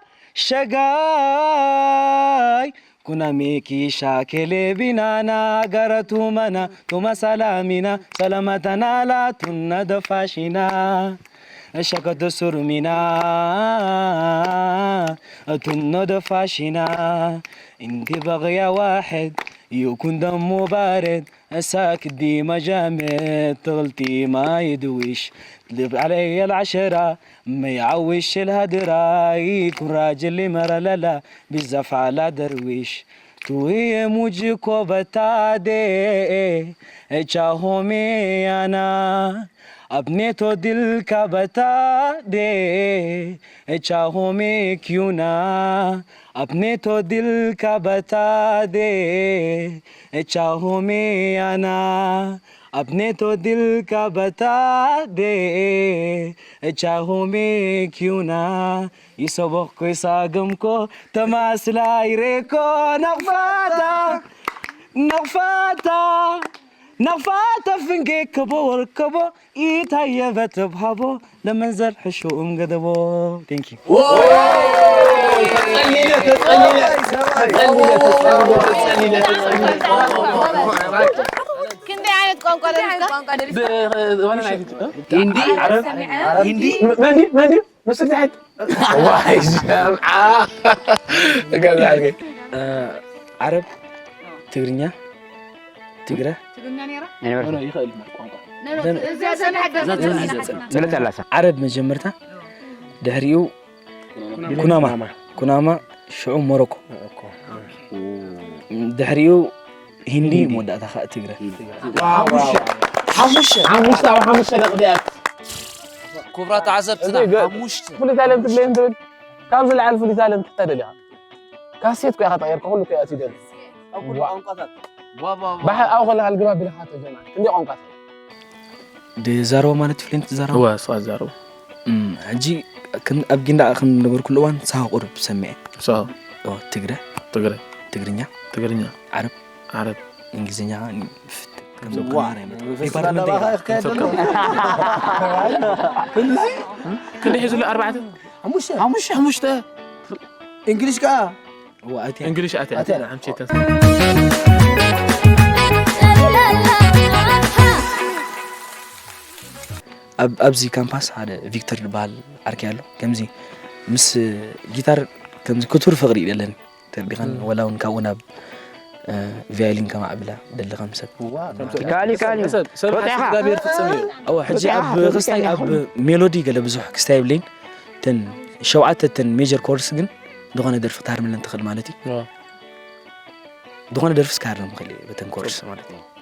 شقاي كنا ميكي شاكلي بنانا قرتو منا توما سلامنا سلامتنا لا تنا دفاشنا شكت سرمنا تنا دفاشنا إنك بغيا واحد يكون دمه بارد أساك ديما جامد تغلتي ما يدويش تلب علي العشرة ما يعوش الهدرة يكون راجل لمرة لا لا بزاف على درويش توي موجكو بتادي اتشاهومي أنا أبنيتو دلكا بتادي اتشاهومي كيونا أبنيتو دلكا بتادي اتشاهومي أنا أبنيتو دلكا بتادي اتشاهومي كيونا يسبخكو يساقمكو تماسلا يريكو نغفاتا نغفاتا نغفاتا فنجي كبو وركبو يتهيبت بهبو ለመንዘር ሕሹኡም ገደቦ። Thank you። ክንደይ ዓይነት ቋንቋ ደሪፍካ? ሂንዲ? ዓረብ? ሂንዲ? መን ድዩ? መን ድዩ? ንሱ እንታይ ዓይነት? ዋይ፣ ጀምዓ። ገዛ ዓርከይ። እ፣ ዓረብ፣ ትግርኛ፣ ትግረ። ትግርኛ ነይራ? ኣይነበረትን። ኖ፣ ኖ፣ ይኽእል ቋንቋ። ኖ፣ ኖ፣ ዘን-፣ እዚኣ ዘን-፣ ዘን-፣ ዘን-፣ ዘን-፣ ዘን-፣ ዘን-፣ ዘን-፣ ዓረብ መጀመርታ፣ ድሕሪኡ ኩናማ። ኩናማ። ኩናማ፣ ሽዑ ሞሮኮ። ሞሮኮ። ድሕሪኡ ሂንዲ፣ ሂንዲ። መወዳእታ ኸኣ ትግረ። ሂንዲ። ዋው፣ ዋው። ሓሙሽተ። ሓሙሽተ። ሓሙሽተ ኣብ ሓሙሽተ ደቂቕ። ክቡራት ተዓዘብትና፣ እዚ ገ-፣ ሓሙሽተ። ፍሉይ ታለንት ብለይን ትብል። ካብ ዝለዓል ፍሉይ ታለንት እንታይ ደሊኻ? ካሴት እኮ ኢኻ ተቐይርካ፣ ኩሉ እኮ እዩ ኣትዩ ደሎ። ኣብ ኩሉ ዋ። ቋንቋታት። ዋ፣ ዋ፣ ዋ። ባሕ-፣ ኣብኡ ከለኻ ልግባ ቢልኻ ተጀማሪ። ክንደይ ቋንቋታት? ድዛረቦ ማለት ፍሉንት ትዛረቦ? እወ፣ ንስኻ ትዛረቦ። እም፣ ሕጂ ከም፣ ኣብ ጊንዳዕ ከም ነበርኩሉ እዋን ሳሆ ቁሩብ ሰሚዐ። ሳሆ። ኦ፣ ትግረ? ትግረ። ትግርኛ? ትግርኛ። ዓረብ? ዓረብ። እንግሊዝኛ ፍት-፣ ከም ሰብ ዋ። ከማራ ይመጣ። ፈስቲቫል ዲፓርትመንት ናባኻ ይኸ-፣ ኢኻ ከየድሎ? ክንድዚ? ክንደይ ሒዙ ኣሎ? ኣርባዕተ? ሓሙሽተ። ሓሙሽተ? ሓሙሽተ። እንግሊሽ ከኣ? እዋ፣ ኣትያ። እንግሊሽ ኣትያ። ኣትያ። ሓምሸተን። ኣብ፣ ኣብዚ ካምፓስ ሓደ ቪክተር ዝበሃል ዓርከይ ኣሎ። ከምዚ ምስ ጊታር ከምዚ ክቱር ፍቕሪ እዩ ዘለኒ። ተርቢኻን እም። ወላ እውን ካብኡ ናብ፣ እ፣ ቫዮሊን ከማዕብላ ደሊ ከም ሰብ። ዋ፣ ካሊ፣ ካሊ። ሰብ፣ ሰብ ወጣኻ። ሓሳብ እግዚኣብሔር ፍጽም እዩ። እዋ፣ ሕጂ ወጣኻ፣ ኣብ ወጣኻ። ክስታይ፣ ኣብ ሜሎዲ ገለ ብዙሕ ክስታይ የብለይን። እተን ሸውዓተ እተን ሜጀር ኮርድስ ግን ዝኾነ ደርፊ ክትሃርመለን ትኽእል ማለት እዩ። ዋ። ዝኾነ ደርፊ ክሃርም ይኽእል እዩ በተን ኮርድስ ማለት እዩ።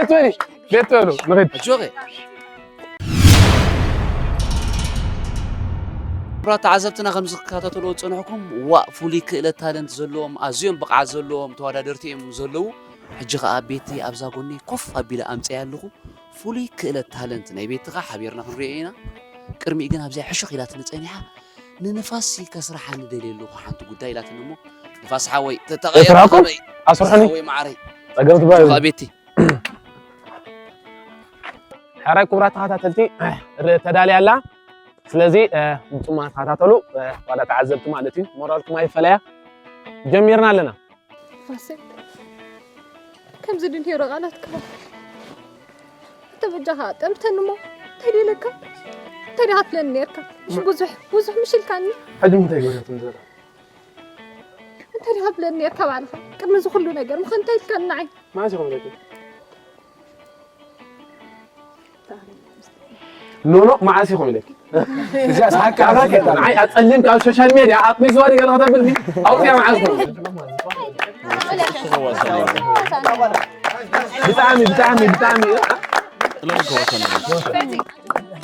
ቤት በሉ፣ ቤት በሉ፣ ንኺድ። ኣጆኸ። ክቡራት ተዓዘብትና፣ ከም ዝከታተልዎ ዝጸንሕኩም፣ ዋእ፣ ፍሉይ ክእለት ታለንት ዘለዎም፣ ኣዝዮም ብቕዓት ዘለዎም ተወዳደርቲ እዮም ዘለዉ። ሕጂ ኸኣ ቤቲ ኣብዛ ጎኒ ኮፍ ኣቢለ ኣምጽያ ኣለኹ። ፍሉይ ክእለት ታለንት ናይ ቤቲ ኸኣ ሓቢርና ክንሪኦ ኢና። ቅድሚኡ ግን ኣብዚኣ ሕሹኽ ኢላትኒ ጸኒሓ፣ ንንፋስ ከስርሓኒ ደልየ ኣለኹ ሓንቲ ጉዳይ ኢላትኒ እሞ፣ ንፋስ ሓወይ፣ ተተቐየር ኣስርሐኩም? ከመይ? ኣስርሑኒ? ሓወይ መዓረይ። ጸገም ትበሃል። ኸኣ ቤቲ። ሕራይ ክቡራት ተኸታተልቲ፣ ር-፣ ተዳልያ ኣላ። ስለዚ፣ እ፣ ብጽሞና ተኸታተሉ፣ እ፣ ዋላ ተዓዘብቲ ማለት እዩ። ሞራልኩም ኣይፈለያ። ጀሚርና ኣለና። ፋሲል፣ ከምዚ ድንሄሮ ቃላትካ። እንተ በጃኻ ጠምተኒ እሞ፣ እንታይ ደለካ? እንታይ ዲኻ ትብለኒ ነርካ? እሺ፣ ብዙሕ፣ ብዙሕ ምሽ ኢልካኒ። ሕጂ እንታይ ገይረትም ዘላ? እንታይ ዲኻ ትብለኒ ነርካ ባዕልኻ? ቅድሚ እዚ ኩሉ ነገር፣ ምኸ እንታይ ኢልካኒ ንዓይ? መዓስ ኢኹም ኢለኪ? ኖኖ፣ መዓስ ኢኹም ኢለኪ? እዚኣ ሰሓቅካ ኣባኪ። ንዓይ ኣጸሊምካ ኣብ ሶሻል ሜድያ ኣጥሚስዋ ድዩ ገለ ከተብል ድዩ? ኣውፅያ መዓስ ኢኹም? ብጣዕሚ፣ ብጣዕሚ፣ ብጣዕሚ።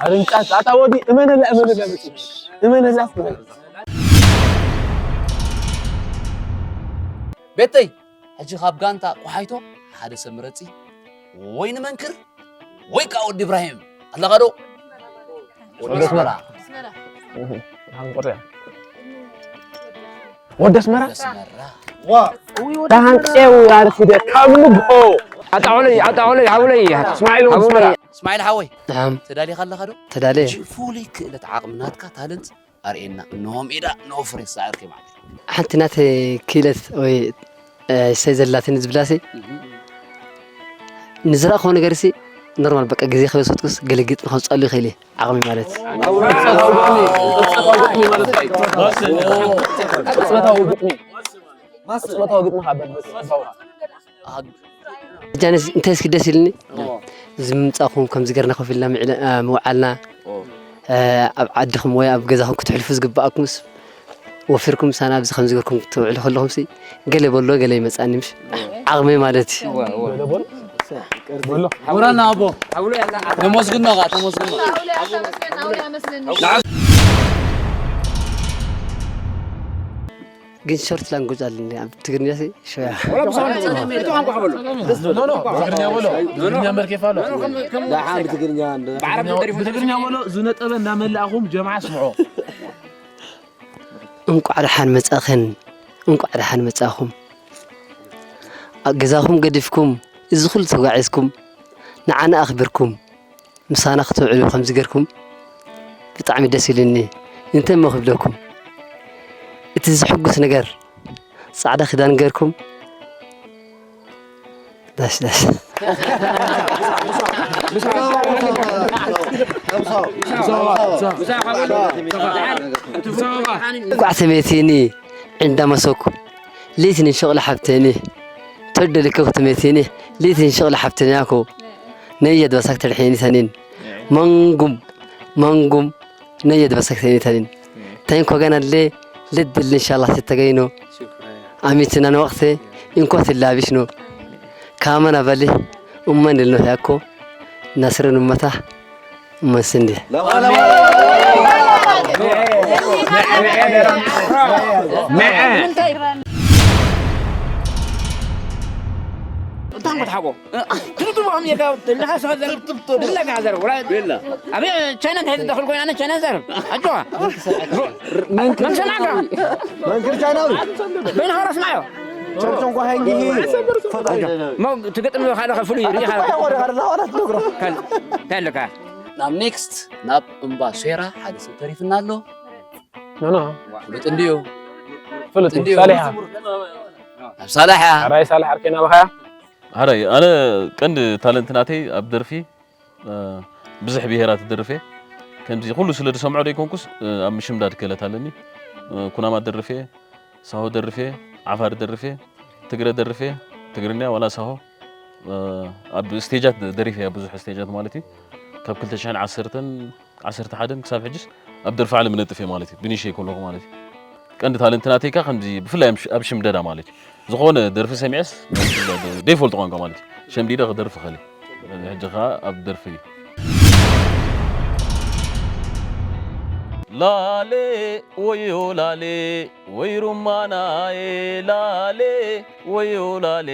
ኣርንጫ ጣጣ ወዲ እመነላ፣ እመነላ፣ እመነላ። ቤተይ፣ ሕጂ ካብ ጋንታ ቆሓይቶ ሓደ ሰብ ምረጺ። ወይ ንመንክር ወይ ከዓ ወዲ ኢብራሂም ኣለኻ ዶ? ወዲ ኣስመራ። ወዲ ኣስመራ። ወዲ ኣስመራ። ተሃንቄው ኣርፊደ ካብ ንግሆ። ኣጣውለይ፣ ኣጣውለይ፣ ሓውለይ። እስማዒል ወዲ ኣስመራ። እስማዒል ሓወይ፣ ናዓም። ተዳሊኻ ኣለኻ ዶ? ተዳልየ። ሕጂ ፍሉይ ክእለት ዓቕሚ ናትካ ታለንት ኣርእየና። እንሆ ሜዳ፣ እንሆ ፍሬ ሳዕርኪ ማለት እዩ። ሓንቲ ናተይ ክእለት ወይ፣ እ፣ እሰይ ዘላትኒ ዝብላሲ፣ እህ። ንዝረእኽዎ ነገርሲ ኖርማል በቃ ግዜ ከይወሰድኩስ ገለግጥ ንኸውፅኣሉ ይኽእል እየ። ዓቕሚ ማለት። ቅጽበታዊ ግጥሚ፣ ቅጽበታዊ ግጥሚ ማለት እዩ። ቅጽበታዊ ግጥሚ። ቅጽበታዊ ግጥሚ ካብ በል በል። ሕጂ ኣነስ እንታይ እስኪ ደስ ኢልኒ? እዎ። እዚ ምምጻእኩም ከምዚ ገርና ኮፍ ኢልና ምዕለ-፣ አ፣ ምውዓልና። እዎ። ኣብ ዓድኹም ወይ ኣብ ገዛኹም ክትሕልፉ ዝግብኣኩምስ ወፊርኩም ምሳና ኣብዚ ከምዚ ገርኩም ክትውዕሉ ከለኹምሲ ገለ በሎ ገለ ይመጻኒ ምሽ ዓቕመይ ማለት እዩ። ወራና ኣቦ ተመስግኖ ኻ ተመስግኖ ግን ሾርት ላንጉጅ ኣለኒ ኣብ ትግርኛ ሲ ሸያ ትግርኛ በሎ ትግርኛ መርኬፍ ኣሎ ብትግርኛ እንደ ብዓረብ ተደሪፉ ብትግርኛ በሎ ዝነጠበ እናመላእኹም ጀምዓ ስምዖ እንቋዕ ደሓን መጻእኽን እንቋዕ ደሓን መጻእኹም ገዛኹም ገዲፍኩም እዚ ኩሉ ተጓዒዝኩም ንዓና ኣኽቢርኩም ምሳና ክትውዕሉ ከምዚ ገርኩም ብጣዕሚ ደስ ኢሉኒ። እንታይ እሞ ክብለኩም፣ እቲ ዝሕጉስ ነገር ጻዕዳ ክዳን ገርኩም ዳሽ ዳሽ እንኳዕ ተመቲኒ ዕንዳ መሰኩ ለይትኒ ሸቕለ ሓብተኒ ተወደልከ ክትመቲኒ ለይትኒ ሸቕለ ሓብተኒ ኣኮ ነየድ በሳክ ተድሒኒ ተኒን መንጉም መንጉም ነየድ በሳክ ተኒ ተኒን ታይን ኮገና ለ ለድል ኢንሻአላህ ሲተገይኖ ኣሚትና ንወቕቴ እንኮት ላቢሽኖ ካመና በሊ እመን ልኖ ያኮ ናስርን እመታ እመን ስንዴ እታን ክትሓቦ ትብትቦም የካ ትልሓ ሰው ዘር ትብትቦ ለካ ዘር ወላ ቤላ ኣቤ ቻይና እንታይ ትደኽል ኮይና ነ ቻይና ዘር ኣጆዋ መምሰናካ መንክር ቻይናዊ በይንኻ ራስ ማዮ ቸምቸም ኳ ሃንጊ ፈጣሪ ሞ ትገጥም ካለ ከፍሉ ይሪ ካለ ወደ ካርላ ወራት ነግሮ ተልካ ናብ ኔክስት ናብ እምባ ሴራ ሓደ ሰብ ተሪፍና ኣሎ ኖ ኖ ፍሉጥ እንድዩ ፍሉጥ እንድዩ ሳሊሓ ኣብ ሳላሓ ራይ ሳልሕ ኣርኬና ባኻያ ሐራይ ኣነ ቀንዲ ታለንት ናተይ ኣብ ደርፊ እ፣ ብዙሕ ብሄራት ደርፌ ከምዚ ኩሉ ስለ ዝሰምዖ ዘይኮንኩስ እ፣ ኣብ ምሽምዳድ ክእለት ኣለኒ እ፣ ኩናማ ደርፌ ሳሆ ደርፌ ዓፋር ደርፌ ትግረ ደርፌ ትግርኛ ዋላ ሳሆ እ፣ ኣብ ስቴጃት ደሪፈ እያ ብዙሕ ስቴጃት ማለት እዩ ካብ ክልተ ሽሕን ዓሰርተን ዓሰርተ ሓደን ክሳብ ሕጅስ ኣብ ደርፊ ዓለም እነጥፍ እየ ማለት እዩ ብኒሸይ ከለኹ ማለት እዩ ቀንዲ ታለንት ናተይ ከኣ ከምዚ ብፍላይ ኣብ ሽ- ኣብ ሽምደዳ ማለት እዩ ዝኾነ ደርፊ ሰሚዐስ ዘይፈልጦ ቋንቋ ማለት እዩ ሸምዲደ ክደርፊ ኸለ ሕጂ ኸኣ ኣብ ደርፊ እዩ ላሌ ወዮ ላሌ ወይ ሩማናዬ ላሌ ወዮ ላሌ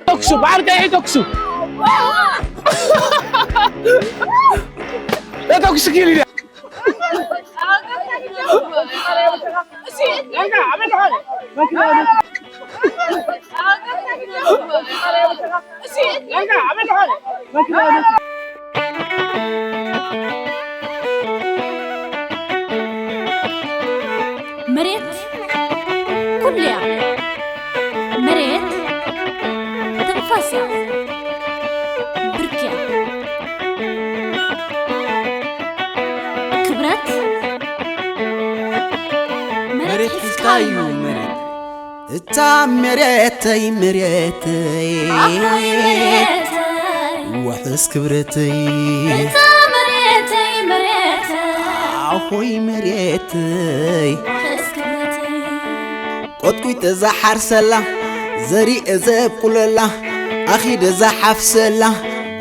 ተኩሱ በዓል ቀይሒ ተኩሱ ተኩሱ ኪል መሬት ኩሉ እያ። መሬት ትንፋስ እያ። ብርክ እያ። ክብረት መሬት ሒዝካ እዩ መሬት እታ መሬተይ መሬተይ ውሕስ ክብረተይ እታ መሬተይ መሬተይ ኣኾይ መሬተይ ውሕስ ክብረተይ ቆጥቂጠ ዝሓርሰላ ዘሪኤ ዘብቁለላ ኣኺደ ዝሓፍሰላ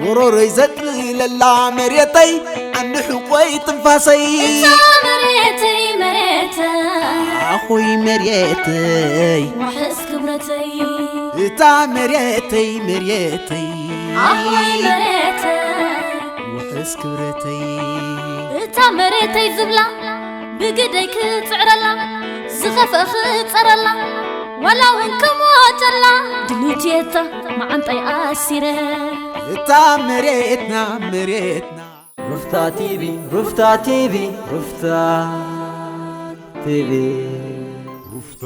ጎሮሮይ ዘጥልለላ መሬተይ ዓንዲ ሕቆይ ትንፋሰይ እታ መሬተይ መሬተይ ኣኾይ መሬተይ ውሕስ ክብረተይ እታ መሬተይ መሬተይ ኣኾይ መሬተይ ውሕስ ክብረተይ እታ መሬተይ ዝብላ ብግደይ ክጽዕረላ፣ ዝኸፍአ ክጸረላ፣ ዋላ እውን ክሞተላ ድልውቲ እየ እታ መዓንጣይ ኣሲረ። እታ መሬትና፣ መሬትና። ሩፍታ ቲቪ፣ ሩፍታ ቲቪ፣ ሩፍታ ቲቪ። ሩፍታ